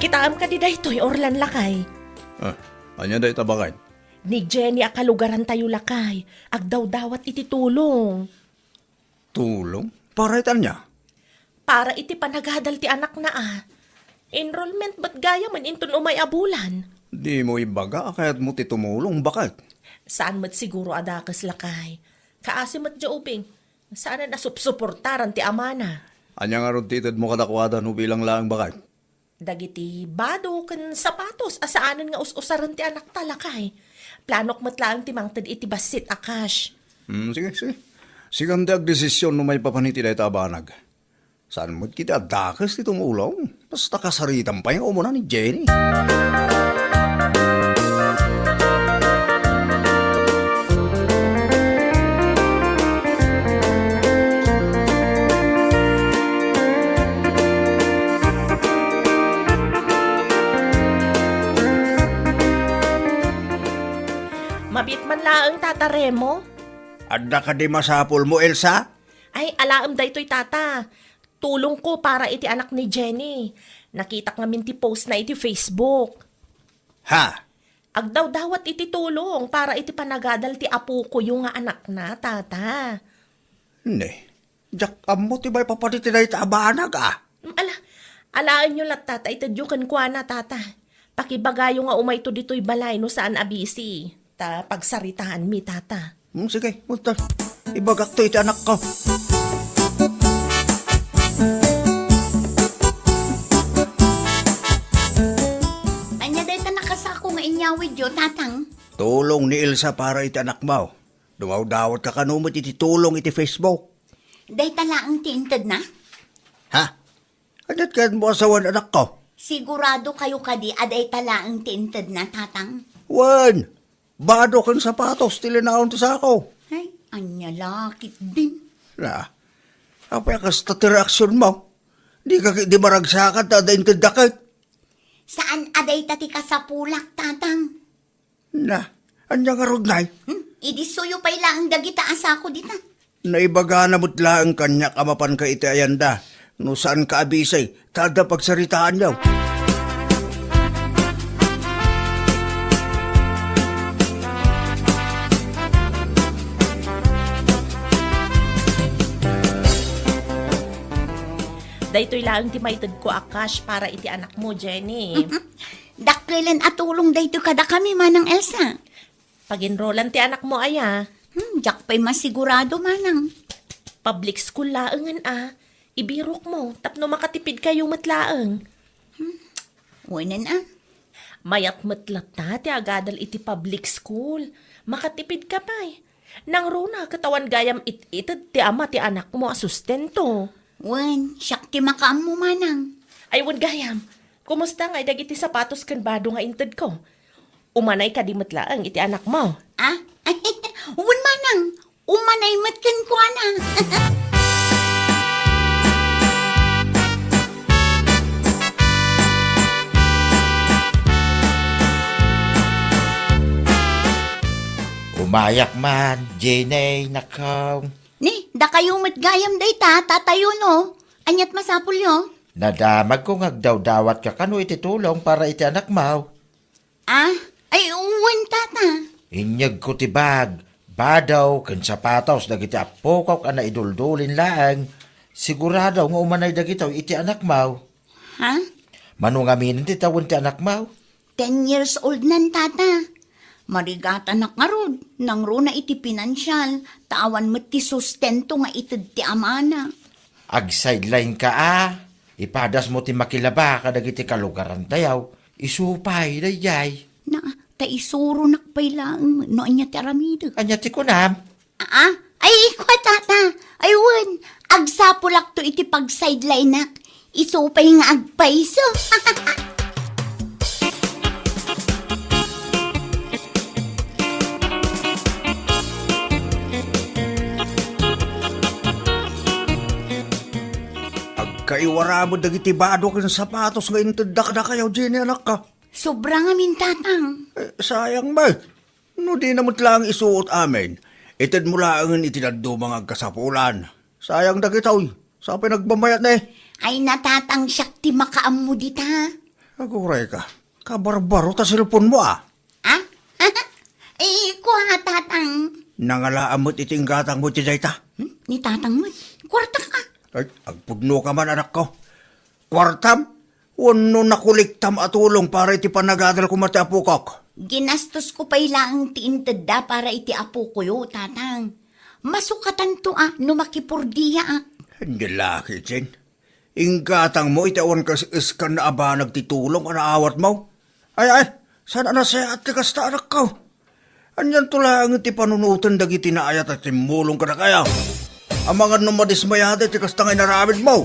Kitaem kadi daytoy, Orlan, lakay? Ah, ania dayta, baket? Ni Jenny a kalugarantayo, lakay, agdawdawat iti tulong. Tulong? Para iti ania? Para iti panagadal ti anakna, a. Enrollment met gayamen inton umay a bulan. Dimo ibaga a kayatmo ti tumulong, baket? Saan met siguro a dakes, lakay. Kaasi met diay ubing. Saanen a supsuportaran ti amana. Ania ngarud ti itedmo kadakuada no bilang laeng, baket? Dagiti bado ken sapatos a saanen nga us-usaren ti anakta, lakay. Planok met laeng ti mangted iti bassit a cash. Hmm, sige, sige. Sikan ti agdesisyon no maipapan iti dayta a banag. Saan met ketdi a dakes ti tumulong? Basta kasaritam pay nga umuna ni Jenny. Mabiit man laeng, Tata Remo. Adda kadi masapulmo, Elsa? Ay, alaem daytoy, Tata. Tulongko para iti anak ni Jenny. Nakitak ngamin ti postna iti Facebook. Ha? Agdawdawat iti tulong para iti panagadal ti apokoyo nga anakna, Tata. Ne, diak ammo ti maipapan iti dayta a banag, a. Ala, alaenyo latta ta itedyo kenkuana, Tata. Pakibagayo nga umayto ditoy balay no saan a busy. Ta pagsaritaanmi, Tata. Hmm, sige, munta. Ibagakto iti anakko. Ania dayta nakasako nga inyawidyo, Tatang? Tulong ni Elsa para iti anakmo. Dumawdawatka kano met iti tulong iti Facebook. Dayta laeng ti intedna? Ha? Ania't kayatmo a sawen, anakko? Siguradokayo kadi a dayta laeng ti intedna, Tatang? Wen, bado ken sapatos ti linaon ti sako. Ay, ania la ketdin? Na, apay a kasta ti reaksionmo? Dika ketdi maragsakan ta adda intedda ket? Saan a dayta ti kasapulak, Tatang. Na, ania ngarud, nay? Hmm, idi suyo pay laeng dagita a sako dita. Naibagana met laeng kaniak a mapanka iti ayanda. No saanka a busy, ta adda pagsaritaanyo. Daytoy laeng ti maitedko a cash para iti anakmo, Jenny. Dakkelen a tulong daytoy kadakami, Manang Elsa. Pag-enrollan ti anakmo aya? Hmm, diak pay masigurado, Manang. Public school laengen a. Ibirokmo, tapno makatipidkayo met laeng. Hmm, wenen a. Mayat met latta ti agadal iti public school. Makatipidka pay. Nangruna ket awan gayam it-ited ti ama ti anakmo a sustento. Wen, siak ti makaammo, Manang. Ay, wen gayam. Kumusta ngay dagiti sapatos ken bado nga intedko? Umanay kadi met laeng iti anakmo? Ah? Wen, Manang. Umanay met kenkuana. Umayak man, Jenny, nakaw. Ni, dakayo met gayam dayta, tatayo no. Aniat masapulyo? Nadamagko nga agdawdawatka kano iti tulong para iti anakmo. Ah? Ay, wen, tata. Inyegko ti bag, bado, ken sapatos dagiti appokok a naiduldulin laeng. Sigurado nga umanay dagitoy iti anakmo. Ha? Mano ngamin ti tawen ti anakmo? Ten years old nan, tata. Marigatanak ngarud, nangruna iti pinansial, ta awan met ti sustento nga ited ti amana. Agsideline-ka a, ipadasmo ti makilaba kadagiti kalugarantayo. Isu pay daydiay. Na, ta isuronak pay laeng no ania ti aramidek. Ania ti kunam? Aa, ay, ikua, tata. Ay, wen, agsapulakto iti pagsideline-ak. Isu pay nga agpayso. Agkaiwara met dagiti bado ken sapatos nga intedda kadakayo, Jenny, anakko. Sobra ngamin, tatang. Eh, sayang met. No dina met laeng isuot amin, itedmo laengen iti dadduma nga agkasapulan. Sayang dagitoy. Sa pay nagbamayat ne? Ay, natatang, siak ti makaammo dita. Aguray ka. Kabarbaro ta cellphone-mo, a. Ah? Ay, kua, tatang. Nangalaam met iti inggatangmo iti dayta. Hmm? Ni tatang met. Kuarta ka. Ay, agpudno ka man, anakko. Kuartam? Wenno nakuliktam a tulong para iti panagadal koma ti apokok? Ginastosko pay laeng ti intedda para iti apokoyo, tatang. Masukatanto a no makipurdiaak. Ania la ketdin? Inggatangmo iti awan kas-, kas-, iskan a banag ti tulong a naawatmo? Ay, ay, saan a nasayaat ti kasta, anakko? Anianto laeng ti panunoten dagiti naayat a timmulong kadakayo? Amangan no madismayada iti kasta nga inaramidmo.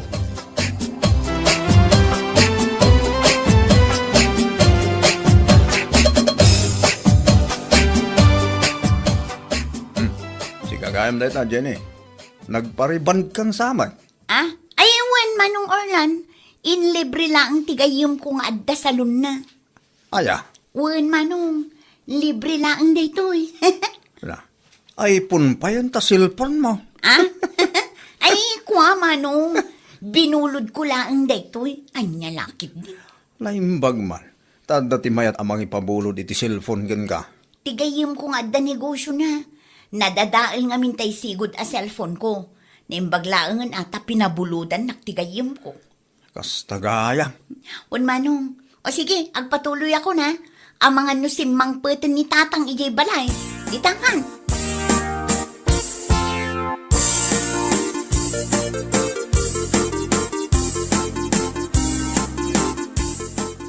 Hmm. Sika gayam dayta, Jenny. Nagparibandkan sa met. Ah? Ay, wen, Manong Orlan. Inlibre laeng ti gayyemko nga adda salonna. Aya? Wen, Manong. Libre laeng daytoy. La, iPhone payen ta cellphone-mo. Ah? Ay, kua, Manong. Binulodko laeng daytoy. Ania la ketdi? Naimbag man. Ta adda ti mayat a mangipabulod iti cellphone kenka. Ti gayyemko nga adda negosiona. Nadadael ngamin tay sigud a cellphone-ko. Naimbag laengen a ta pinabulodannak ti gayyemko. Kasta gayam. Wen, Manong. O sige, agpatuloyakon, a. Amangan no simmangpeten ni Tatang idiay balay. Ditan kan.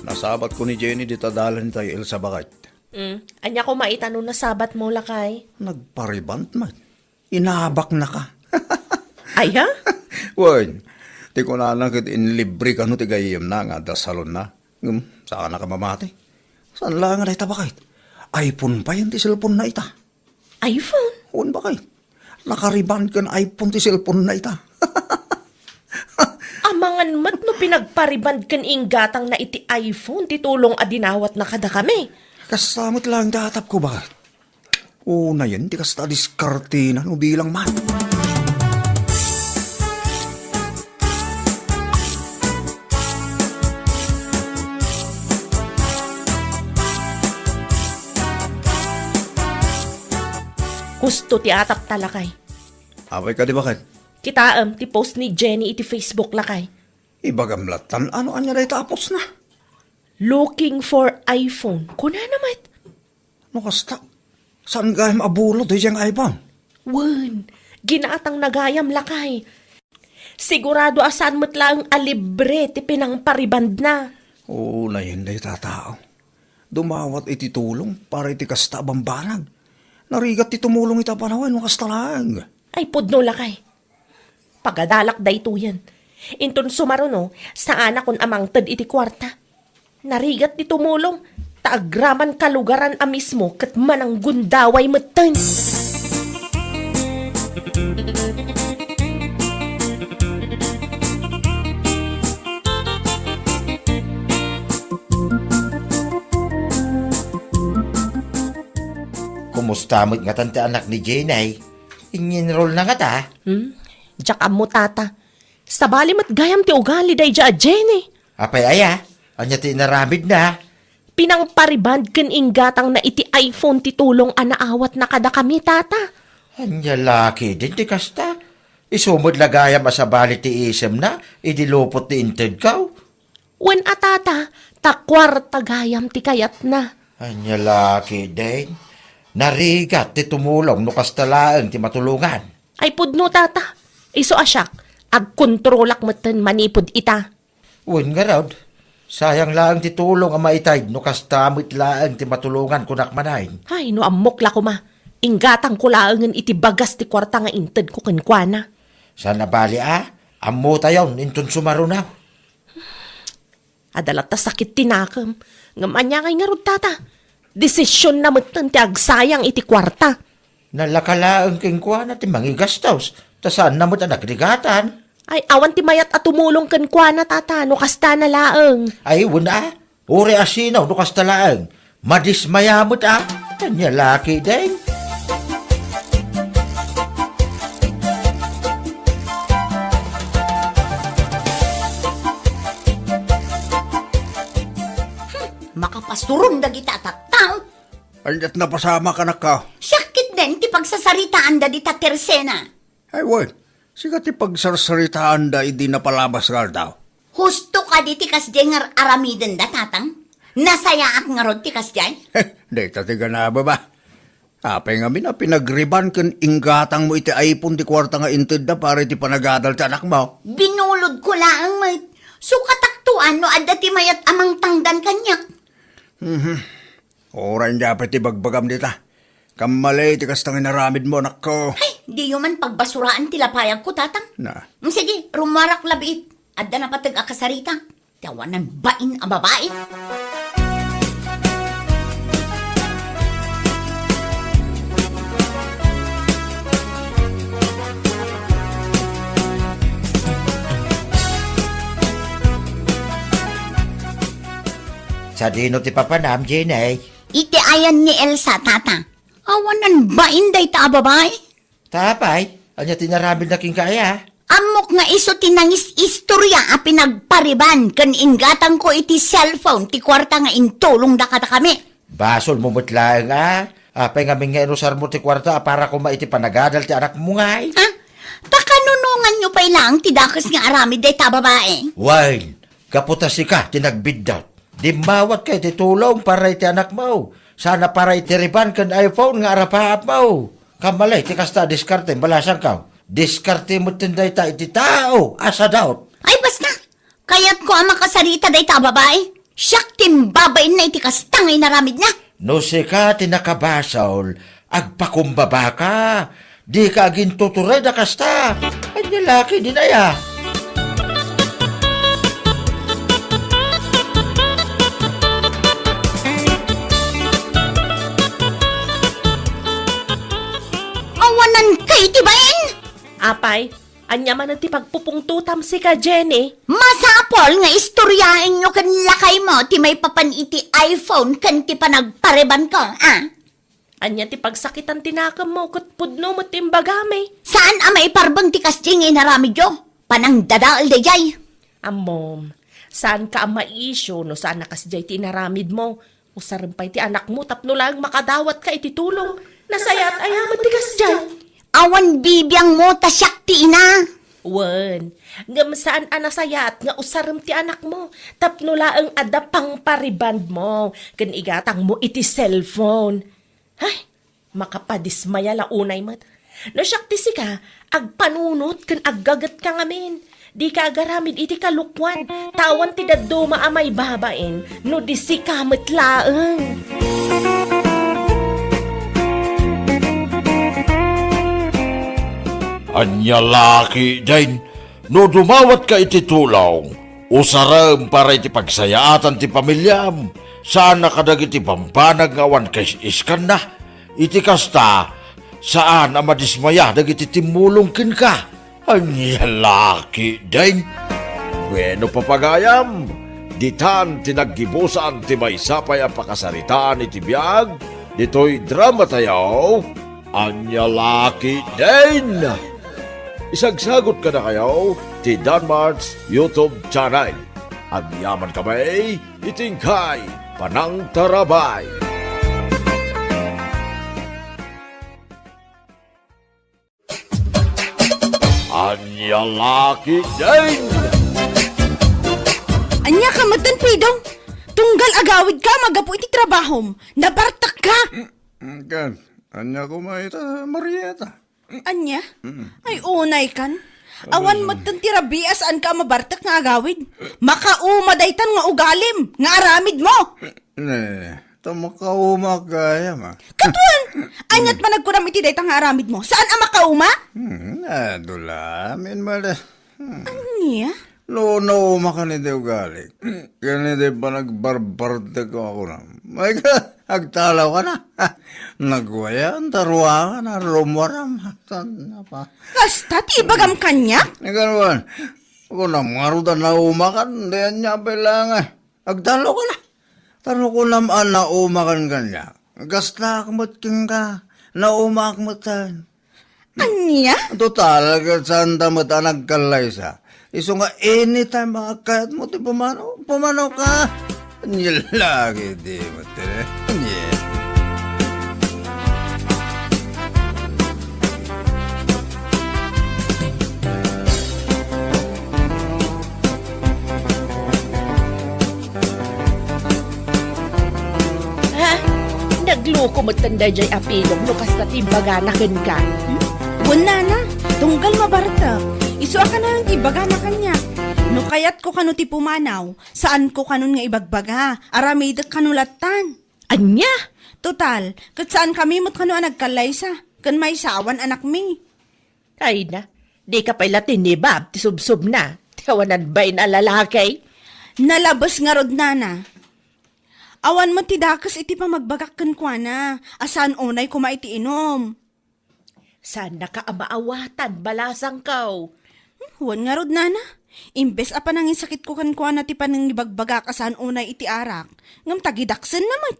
Nasabatko ni Jenny dita dalan tay Elsa, baket. Mm. Ania koma ita no nasabatmo, lakay? Nagpariband met. Inabaknaka. Aya? Wen, ti kunana ket inlibre kano ti gayyemna nga adda salonna. Ngem, saanaka mamati. Saan la nga dayta, baket? iPhone payen ti cellphone-na ita. iPhone? Wen, baket. Nakariband ken iPhone ti cellphone-na ita. Amangan met no pinagpariband ken inggatangna iti iPhone ti tulong a dinawatna kadakami. Kasta met laeng ti atapko, baket. Unayen ti kasta a diskartena no bilang man. Husto ti atapta, lakay. Apay kadi, baket? Kitaem ti post ni Jenny iti Facebook, lakay. Ibagam lattan, ano ania dayta a post na? Looking for iPhone. Kunana met. No kasta, saan gayam a bulo daydiay nga iPhone? Wen, ginatang na gayam, lakay. Sigurado a saan met laeng a libre ti pinangparibandna. Oo, laeng dayta tao. Dumawat iti tulong para iti kasta a bambanag. Narigat ti tumulong ita a panawen no kasta laeng. Ay, pudno, lakay. Pagadalak daytoyen. Inton sumaruno, saanakon a mangted iti kuarta. Narigat ti tumulong, ta agraman kalugaran a mismo ket mananggundaway metten. Kumusta met ngatan ti anak ni Jenny? Inginrol na ngata? Hmm? Diak ammo, tata. Sabali met gayam ti ugali daydiay a Jenny. Apay aya? Ania ti inaramidna? Pinangpariband ken inggatangna iti iPhone ti tulong a naawatna kadakami, tata. Ania la ketdin ti kasta? Isu met la gayam a sabali ti isemna idi lupot ti intedko. Wen a, tata, ta kuarta gayam ti kayatna. Ania la ketdin? Narigat ti tumulong no kasta laeng ti matulongan. Ay pudno, tata. Isu a siak, agkontrolak metten manipud ita. Wen ngarud, sayang laeng ti tulong a maitayd no kasta met laeng ti matulongan, kunak manen. Ay, no ammok la koma, inggatangko laengen iti bagas ti kuarta nga intedko kenkuana. Saan a bali a, ammotayon inton sumaruno. Adda latta sakit ti nakem. Ngem ania ngay ngarud, tata? Desisionna metten ti agsayang iti kuarta. Nalaka laeng kenkuana ti mangigastos, ta saanna met a nagrigatan. Ay, awan ti mayat a tumulong kenkuana, tata, no kastana laeng. Ay, wen a. Uray a sino no kasta laeng. Madismaya met a. Ania la ketdin? Hmm, makapasuron dagita a tattao. Ania't napasamak, anakko? Siak ketdin ti pagsasaritaanda dita Tersena. Ay, wen, sika ti pagsarsaritaanda idi napalabas nga aldaw. Husto kadi ti kasdiay nga aramidenda, tatang? Nasayaat ngarud ti kasdiay? Dayta ti ganaba, ba? Apay ngamin a pinagriban ken inggatangmo iti iPhone ti kuarta nga intedda para iti panagadal ti anakmo? Binulodko laeng met. Sukatakto a no adda ti mayat a mangtangdan kaniak. Mhm. Uray, ania pay ti bagbagam dita? Kammali ti kasta nga inaramidmo, anakko. Ay, diyo man pagbasuraan ti lapayagko, tatang. Na. Mm, sige, rummuarak la biit. Adda napateg a kasarita. Ti awanan bain a babai. Sadino ti papanam, Jenny? Iti ayan ni Elsa, tata. Awanan bain dayta a babai? Ta apay, ania ti inaramidna kenka aya? Ammok nga isu ti nangisistorya a pinagpariban ken inggatangko iti cellphone ti kuarta nga intulongda kadakami. Basolmo met laeng a. Apay ngamin nga inusarmo ti kuarta a para koma iti panagadal ti anakmo ngay? Ha? Ta kanunonganyo pay laeng ti dakes nga aramid dayta a babai? Wen, gapu ta sika ti nagbiddut. Dimmawatka iti tulong para iti anakmo. Saan a para iti riban ken iPhone nga arapaapmo. Kammali ti kasta a diskarte, balasangko. Diskarte metten dayta iti tao a sadut. Ay, basta! Kayatko a makasarita dayta a babai. Siak ti imbabainna iti kasta nga inaramidna. No sika ti nakabasol, agpakumbabaka. Dika agintutured a kasta. Ania la ketdin aya? Awanan kay ti bain? Apay, ania manen ti pagpupungtotam sika, Jenny? Masapul nga istoryaenyo ken lakaymo ti maipapan iti iPhone ken ti panagparibanko, a? Ania ti pagsakitan ti nakemmo ket pudno met ti imbagami? Saan a maiparbeng ti kasdiay nga inaramidyo? Panangdadael daydiay. Ammom, saanka a maisyu no saan a kasdiay ti inaramidmo. Usarem pay ti anakmo tapno laeng makadawatka iti tulong. Nasayaat aya met ti kasdiay? Awan bibiangmo ta siak ti ina. Wen, ngem saan a nasayaat nga usarem ti anakmo tapno laeng adda pangparibandmo ken igatangmo iti cellphone. Hay, makapadismaya la unay met. No siak ti sika, agpanunot ken aggagetka ngamin. Dika agaramid iti kalokuan, ta awan ti dadduma a maibabain no di sika met laeng. Ania la ketdin, no dumawatka iti tulong, usarem para iti pagsayaatan ti pamiliam, saan a kadagiti bambanag nga awan kais-iskanna. Iti kasta, saan a madismaya dagiti timmulong kenka. Ania la ketdin? Wenno, papagayam, ditan ti naggibusan ti maysa pay a pakasaritaan iti biag ditoy dramatayo. Ania la ketdin? Isagsagot kadakayo ti Danmart's YouTube channel. Agyamankami iti inkay panangtarabay. Ania la ketdin? Ania ka metten, Pidong? Tunggal agawidka manggapu iti trabahom, nabartekka! Mm, kan, ania koma ita, Marieta? Ania? Mm. Ay, unay kan. Awan metten ti rabii a saanka a mabartek nga agawid. Makauma daytan nga ugalim, nga aramidmo. Ne, ta makauma gayam, a. Katuan! Ania't panagkunam iti dayta nga aramidmo? Saan a makauma? Hmm, adu la, amin mali. Hmm. Ania? No, naumakan iti ugali. Ken iti panagbarbartek ko a kunam. Ay ka, agtalawka na. Nagwayan, ta ruangan, a rumwaram. Saan na pa? Kasta ti ibagam kaniak? Ikaw naman, kunam ngarud a naumakan, di ania pay laeng, a. Agtalawka na. Ta no kunam a naumakan kaniak, gastaak met kenka, naumaak metten. Ania? Total, ket saanta met a nagkallaysa. Isu nga anytime a kayatmo ti pumanaw, pumanawka. Ania la ketdi met, eh. Ania? Ha? Nagloko metten daydiay a Pidong no kasta ti imbagana kenka. Hmm? Wen, nana, tunggal mabartek. Isu a kanayon ti ibagana kaniak. No kayatko kano ti pumanaw, saanko kanon nga ibagbaga. Aramidek kano lattan. Ania? Total, ket saankami met kano a nagkallaysa, ken maysa awan anakmi. Ay na, dika pay la tinibab ti subsobna, ti awanan bain a lalaki. Nalabes ngarud, nana. Awan met ti dakes iti pamagbagak kenkuana, a saan unay koma iti inum. Saannaka a maawatan, balasangko. Hmm, wen ngarud, nana. Imbes a panangisakitko kenkuana ti panangibagbagak a saan unay iti arak, ngem tagidaksenna met.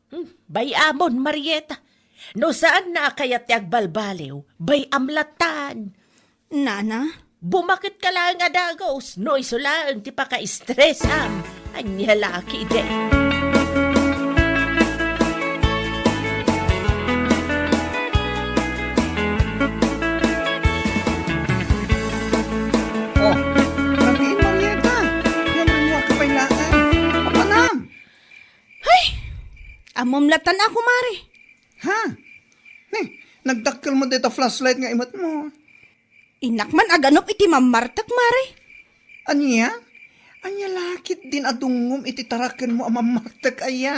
Hmm, bay-amon, Marieta. No saanna a kayat ti agbalbaliw, bay-am lattan. Nana? Bumaketka laeng a dagus, no isu laeng ti pakaistresam. Ania la ketdi? Oh, rabiin, Marieta. Ngem rimmuarka pay laeng. Apanam? Hay! Ammom lattan a, kumare. Ha? Eh, nagdakkel met dayta flashlight nga imetmo. Innak man aganup iti mammartek, mare. Ania? Ania la ketdin a dungngom iti tarakenmo a mammartek aya?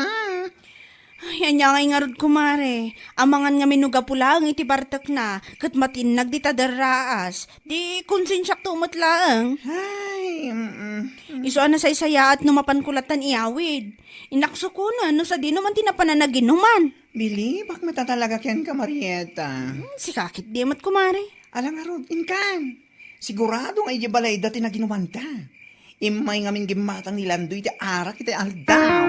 Ay, ania ngay ngarud, kumare? Amangan ngamin no gapu laeng iti bartekna, ket matinnag dita derraas. Di konsensiakto met laeng. Ay, mm, mm. Isu a nasaysayaat no mapanko lattan iyawid. Innak sukonen no sadino man ti napanan a ginuman. Bilibak met a talaga kenka, Marieta. Hmm, sika ketdi met, kumare. Ala ngarud, inkan. Sigurado nga idiay balayda ti naginumanda. Immay ngamin gimmatang ni Landoy ti arak iti aldaw.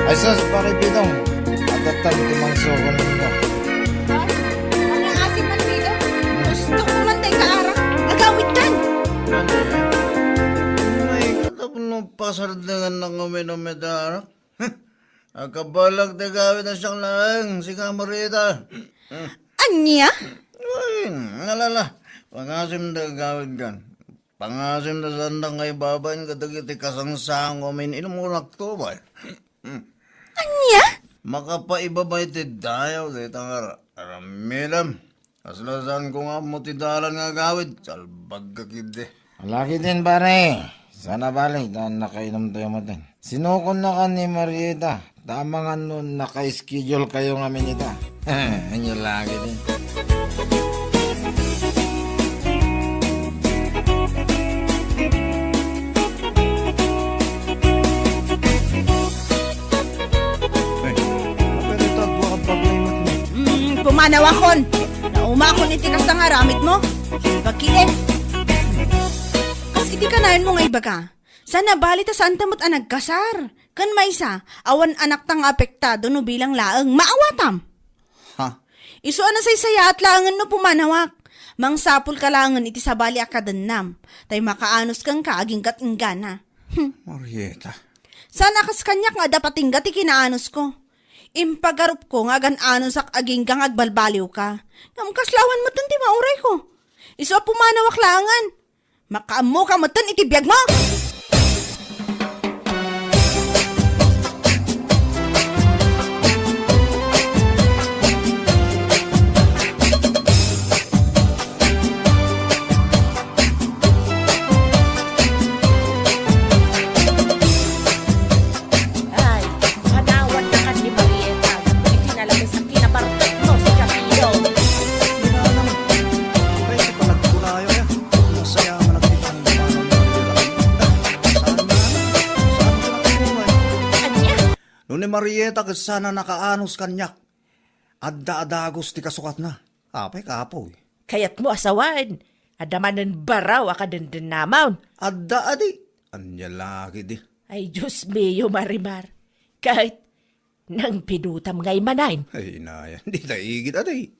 Ay sus, Pare Pidong, adda ti mangsukon nimo. Ay, ang asim man dito. Gusto ko man tayo kaarak. Agawid kan. Tapno pasardengannak nga uminom iti arak. Akabalak ti gawid a siak laeng, sika, Marieta. Ania? Ay, alala. Pangasim ti gawid kan. Pangasim ti sanda nga ibabain kadagiti kasangsango amin ilmunak to, bay. Ania? Makapaibabay ti dayaw dayta nga aramidem. Kasla saanko nga ammo ti dalan nga agawid, salbagka ketdi. Alakiden, pare. Sana bali, ta nakainom tayo maten. Sinukonnakan ni Marieta, ta amangan no naka-schedule kayo ngamin ita. Anya lagi din. Ay, apay dayta agwa a paglaymot mo? Mm, pumanawakon. Naumakon iti kasta nga aramidmo. Bakile. Kas iti kanayon mo nga ibaga, sana bali ta saanta met a nagkasar. Ken maysa, awan anakta nga apektado no bilang laeng. Maawatam. Ha? Isu a nasaysayaat laengen no pumanawak. Mangsapulka laengen iti sabali a kadennam. Tay makaanus kenka agingga't inggana. Hmm. Marieta. Saan a kas kaniak nga adda patingga ti kinaanusko. Impagarupko nga agan-anusak agingga nga agbalbaliwka. Ngem kasla awan metten ti maurayko. Isu a pumanawak laengen. Makaammoka metten iti biagmo! Ay, kanawan na kan ni Marieta, iti nalabes a kinabartek mo si Camilo. Kinanam, kay ti panagkunayo ya, masaya nga nagtipan ni Manong Marieta. Saan na? Saan ka nakuha? Anya? No ni Marieta, ket sana nakaanus kaniak. Adda a dagus ti kasukatna. Apay, kapoy. Kayatmo a sawen, adda manen baraw a kadendennamon. Adda adi. Anya lagi di. Ay, Dios mio, Marimar. Ket nangpidutam ngay manen. Ay, inaya, dita igid adi.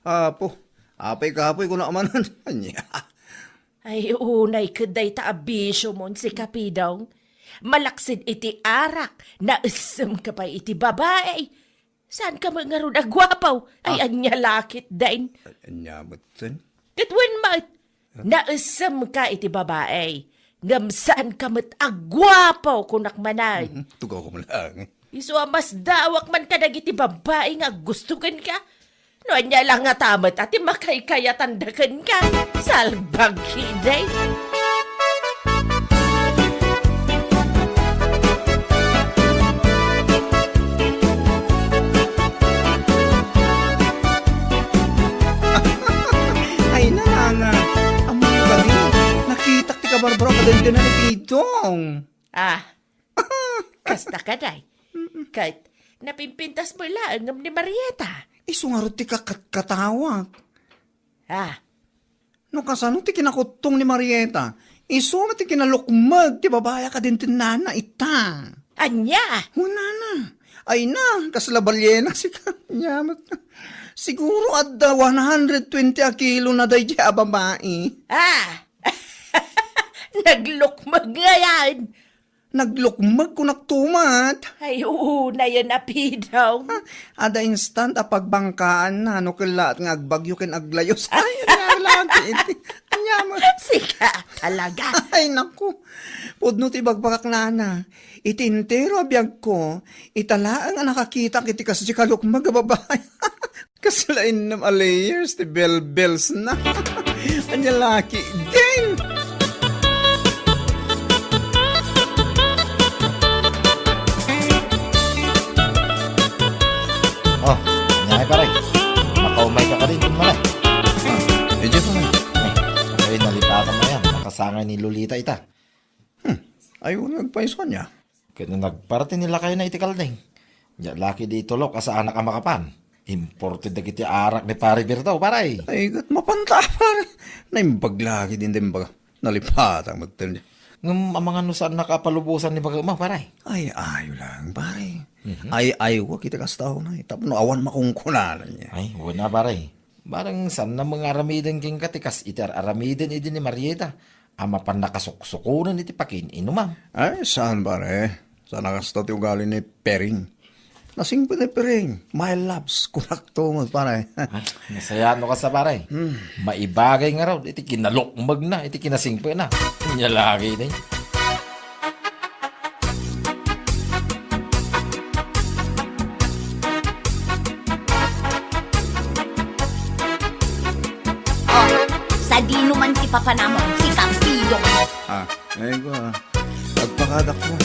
Apo, apay kapoy kuna manen. Anya. Ay, unay ket dayta a bisio mon si Kapidong. Malaksid iti arak, naessem ka pay iti babai. Saan ka met ngarud a guapo? Ay, ah, anya lakit, dain. Anya met sen? Ket wen met, naessem ka iti babai. Ngem saan ka met a guapo, kunak manen. Mhm, tugaw ko man lang. Isu a masdaawak man kadagiti babai nga aggusto kenka. No ania la ngata met a ti makaykayatanda kenka, salbagi, day. Ay, nanana, ammom kadi, nakitak ti kabarbaro a kadenggenan ni Pidong. Ah, kasta ka, day. Ket napimpintas mo laeng ngem ni Marieta. Isu ngarud ti kakatkatawak. Ah. No kasano ti kinakuttong ni Marieta, isu met ti kinalukmeg ti babai a kadentennana ita. Ania? Hunana. Ay na, kasla balyena sika. Ania met. Siguro adda one hundred twenty a kilo na daydiay a babai. Ah! Naglukmeg ngayan. Naglukmeg kunak tumat. Ay, unayen a Pidong. Ha? Ada instant a pagbangkaanna no kellaat nga agbagyo ken aglayos. Ay, ania lang ti iti. Ania mo? Sika talaga. Ay, naku. Pudno ti bagbagak, nana. Iti entero a biagko, ita laeng a nakakitak iti kasdi kalukmeg a babai. Kasla innem a layers ti belbels na. Ania laki din. Oh, ania, pare? Makaumay ka kadin, kun malay. Ah, medyo pa. Eh, ay, nalipatan mo yan. Nakasangay ni Lolita ita. Hmm, ay, wala nagpayso niya. Ket no nagparti ni lakayna iti kalding, nia laki di tulok a saanak a makapan. Imported dagiti arak ni Pare Berto, pare. Ay, ket mapanta, pare. Naimbag lagi din din baga. Nalipatan, magtuldi. Ngem amangan no saan nakapalubosan ni baga mo, pare. Ay, ayo lang, pare. Mhm. Ay, ayo ko, kita kasta ako na. Tapno awan makungkunanan niya. Ay, wala, pare. Barang saan na mangaramiden kenka ti kas iti ar-aramiden idi ni Marieta. a mapan nakasuksukonen iti pakiin-inumam. Ay, saan, pare. Saan a kasta ti ugali ni Pering. Nasingpet ni Pering. My loves, kunakto met, pare. Ay, nasayaat no kasta, pare. Hmm. Maibagay ngarud iti kinalukmegna, iti kinasingpetna. Ania la ketdi. Oh, sadino man ti papanamon, si Kapido? Ah, ngayon ko, ah. Agpakadakkel.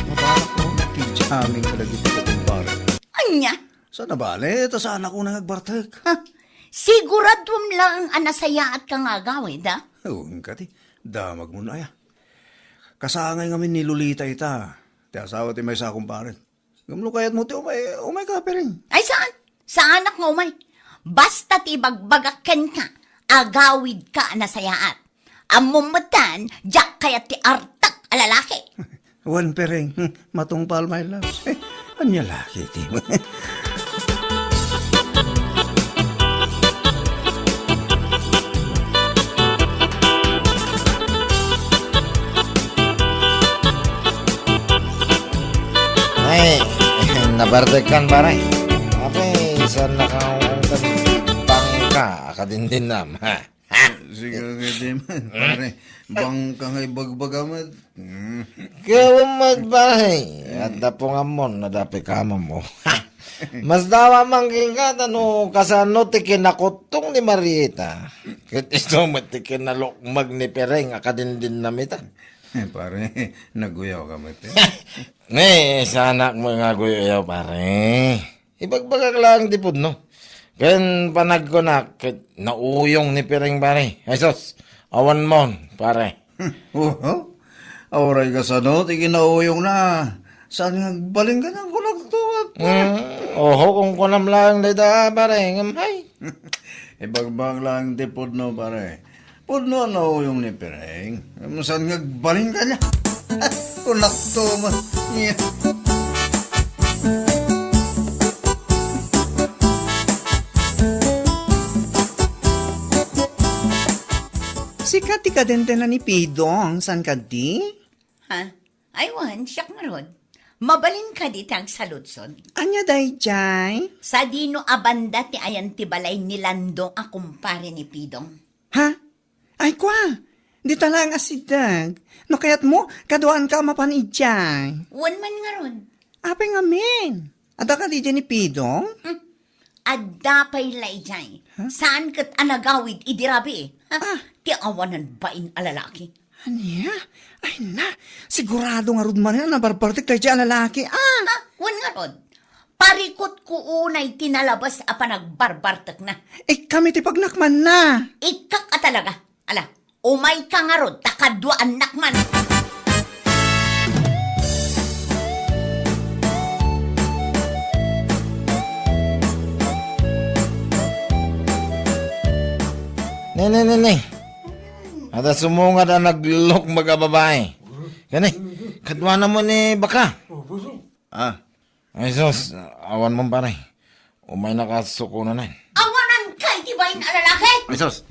Mabalak ko, ti jamming kadagiti kumpare. Ania? Saan a bale, ta saanak unay agbartek. Ha? Siguraduem laeng a nasayaatka nga agawid, ha? Wen kadi, damagmo aya. Kasangay ngamin ni Lolita ita, ti asawa ti maysa a kumpare. Ngem no kayatmo ti umay, umayka, Pering. Ay, saan? Saanak nga umay. Basta ti ibagbagak kenka, agawidka a nasayaat. Ammom metten, diak kayat ti artek a lalaki. Wen, Pering, matungpal, my love. Ania la ketdi. Ay, nabartekkan, pare. Apay, saan nakaungkan bangka, akadindinnam, ha? Ha? Sige, sige, di man, pare. Bangka nga ibagbagam, eh. Mm. Kaya man, pare. Adda pungammon, nadapik amam mo. Ha? Mas dawa man kenka, ta no kasano ti kinakuttong ni Marieta. Ket isu met ti kinalukmeg ni Pering, akadindinnam ita. Eh, pare, naguyawka met, eh. Ne, saanak met nga aguyawak, pare. Ibagbagak laeng ti pudno. Ken panagkunak, ket nauyong ni Pering, pare. Ay sus, awan mon, pare. Oho. Uray kasano ti kinauyongna. Saan nga agbalin ka ng kunaktuat? Hmm, oho, kunkunam laeng dayta, pare. Ngem hay. Ibagbagak laeng ti pudno, pare. Pudno a nauyong ni Pering. Saan nga agbalin kaniak? Kunakto man. Nia. Sika ti kadendena ni Pidong, saan kadi? Ha? Ay, wen, siak ngarud. Mabalin kadi ti agsaludsod? Ania daydiay? Sadino a banda ti ayan ti balay ni Lando a kumpare ni Pidong? Ha? Ay, kua, dita laeng a sideg. No kayatmo, kaduaanka a mapan idiay. Wen man ngarud. Apay ngamin? Adda kadi idiay ni Pidong? Hmm. Adda pay la idiay. Ha? Saan ket a nagawid idi rabii? Ha? Ah. Ti awanan bain a lalaki. Ania? Ay na, sigurado ngarud manen a nabarbartek daydiay a lalaki. Ah! Ha? Wen ngarud. Parikutko unay ti nalabes a panagbarbartekna. Ikkami ti pagnakmanna. Ikkak a talaga. Ala, umayka ngarud, ta kaduaannak man. Ne, ne, ne, ne. Adda sumungad a naglukmeg a babai. Kani, kaduana mo ni baka? Ah. Ay, sus, awan man, pare. Umaynak a sukonen. Awanan kay ti bain a lalaki? Ay, sus.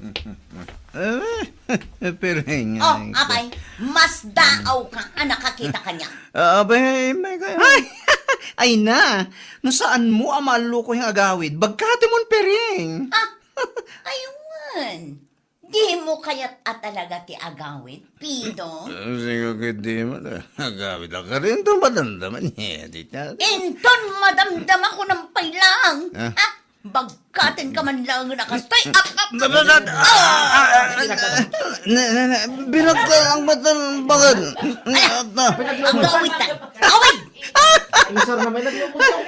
Eh, Pering, oh, ay, apay, mas daawka a nakakita kaniak. Ah, abay, may kayo. Ay, ay na. No saan mo a maalluko yung agawid, bagkatemon, Pering. Ah, aywan. Dimo kayat a talaga ti agawid, Pidong? Ah, sige, ket di mo ta. Agawid a karinto, madamdama niya, di ta. Inton madamdama ko nang pailang. Ah. Ha? Bagkaten ka man lang na kastoy. Ap, ap, ap. Da, da, da, da. Ah, ah, ah, ah, ne, ne, ne, binagka ang mata ng bagan. Ala, agawid ta. Agawid!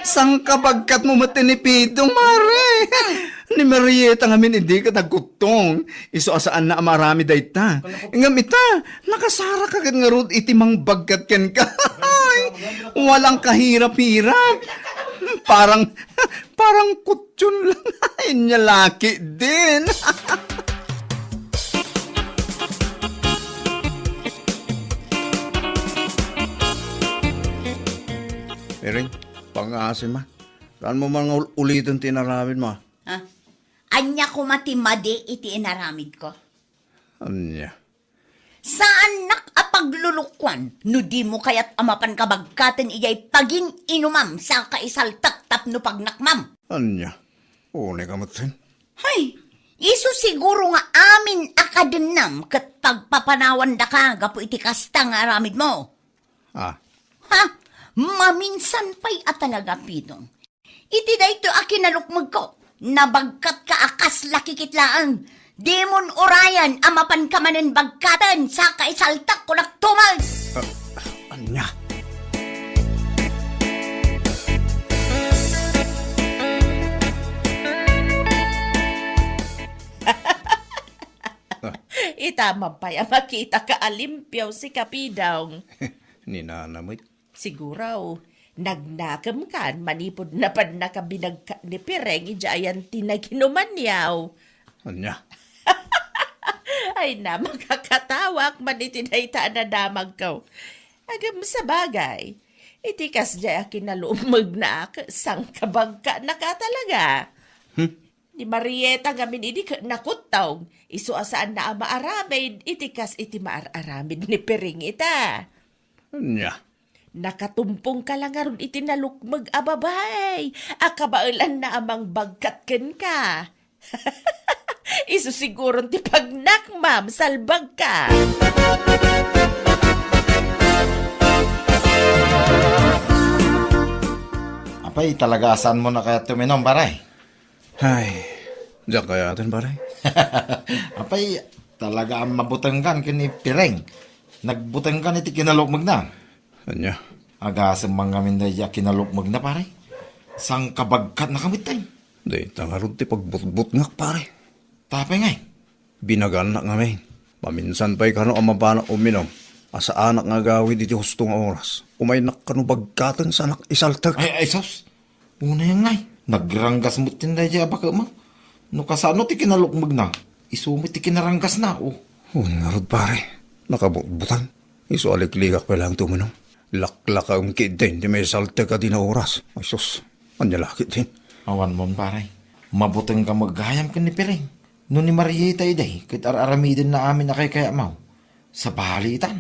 Sangkabagkat mo met ni Pidong, mare. Ni Marieta ngamin idi ket agkuttong. Isu a saanna a maaramid dayta. Ngem ita, nakasaraka ket ngarud iti mangbagkat kenka. Walang kahirap-hirap. Parang, parang kutyon lang. Ania la ketdin. Pering, pangaasim, ah. Saan mo man nga ul-, uliten ti inaramid mo, ah? Ha? Ania koma ti madi iti inaramidko? Ania? Saannak a paglulukuan no dimo kayat a mapan kabagkaten idiay pagin-inumam sa kaisaltek tapno pagnakmam. Ania? Unay ka met, Sen? Hay, isu siguro nga amin a kadennam ket pagpapanawandaka gapu iti kasta nga aramidmo. Ah. Ha? Maminsan pay a talaga, Pidong. Iti daytoy a kinalukmegko, nabagkatka a kasla kikit laeng. Dimon urayan a mapanka manen bagkaten sa kaisaltek kunak tumaes. Ah, ania? Ita man pay a makitaka a limpio si Kapidong. Ni Nana met. Siguro, nagnakemkan manipud napannaka binagkat ni Pireng idiay ayan ti naginumanyaw. Ania? Ay na, makakatawak man iti dayta a nadamagko. Agem sabagay, iti kasdiay a kinalukmegna, sangkabagkanaka talaga. Hmm? Ni Marieta ngamin idi ket nakuttong, isu a saanna a maaramid iti kas iti maar-aramid ni Pireng ita. Ania? Nakatumpongka la ngarud iti nalukmeg a babai a kabaelanna a mangbagkat kenka. Isu siguron ti pagnakmam, salbagka. Apay, talaga a saanmo a kayat uminom, pare? Ay, diak kayaten, pare. Apay, talaga a mabutengkan ken ni Pireng. Nagbutengkan iti kinalukmegna. Ania? Agasem man ngamin daydiay a kinalukmegna, pare. Sangkabagkatnaka met, tay. Dayta ngarud ti pagbutbutngak, pare. Tapay ngay? Binagannak ngamin. Maminsan pay kano a mapanak uminom, a saanak nga agawid iti husto nga oras. Umaynak kano bagkaten sa anak isaltek. Ay, ay, sus! Unay ngay, nagranggas met ti daydiay a baket mo. No kasano ti kinalukmegna, isu met ti kinaranggasna, o. Wen ngarud, pare, nakabutbutang. Isu a liklikak pay laeng ti uminom. Laklakaem ketdin ti maisaltek a dina oras. Ay sus, ania la ketdin? Awan mon, pare. Mabutengka met gayam ken ni Pireng. No ni Marieta idi, ket ar-aramidenna amin a kaykayatmo. Sabali itan,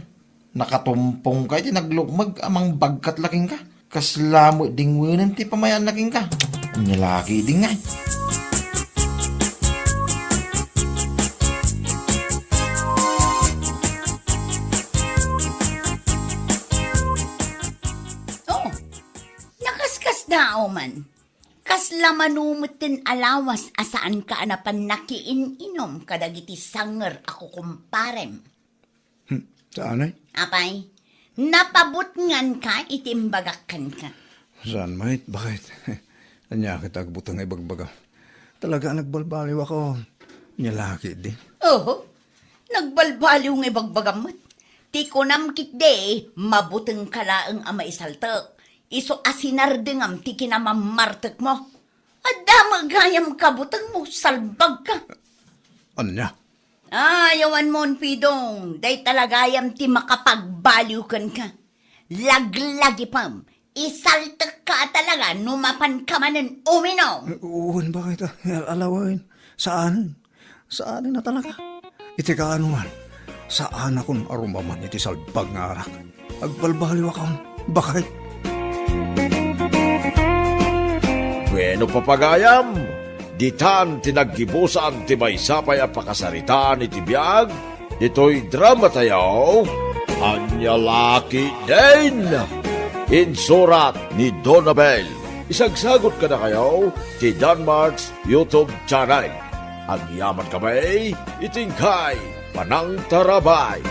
nakatumpongka iti naglukmeg a mangbagkat la kenka. Kasla met dingwenen ti pamayaanna kenka. Ania la ketdin ngay? Oh, nakaskasdaaw man. Kasla mano metten a lawas a saanka a napan nakiin-inom kadagiti sanger a kukumparem? Hmm, saan ay? Apay, napabutnganka iti imbagak kenka. Saan met, baket? Ania ket agbuteng nga ibagbagam? Talaga a nagbalbaliwakon. Ania la ketdi? Oho, nagbalbaliw nga ibagbagam met. Ti kunam ketdi, mabutengka laeng a maisaltek. Isu a sinardengam ti kinamammartekmo. Adda met gayam kabutengmo, salbagka. Ania? Ay, awan mon, Pidong, dayta la gayam ti makapagbaliw kenka. Laglagipem, isaltekka a talaga no mapanka manen uminom. Wen, baket, alawen. Saan? Saan a talaga? Iti kaanoman, saanakon a rumaman iti salbag nga arak. Agbalbaliwakon, baket. Bueno, papagayam, ditan ti naggibusan ti maysa pay a pakasaritaan iti biag ditoy dramatayo, Ania la ketdin? Insurat ni Donabel. Isagsagut kadakayo ti Danmark's YouTube channel. Agyaman kami iti inkay panangtarabay.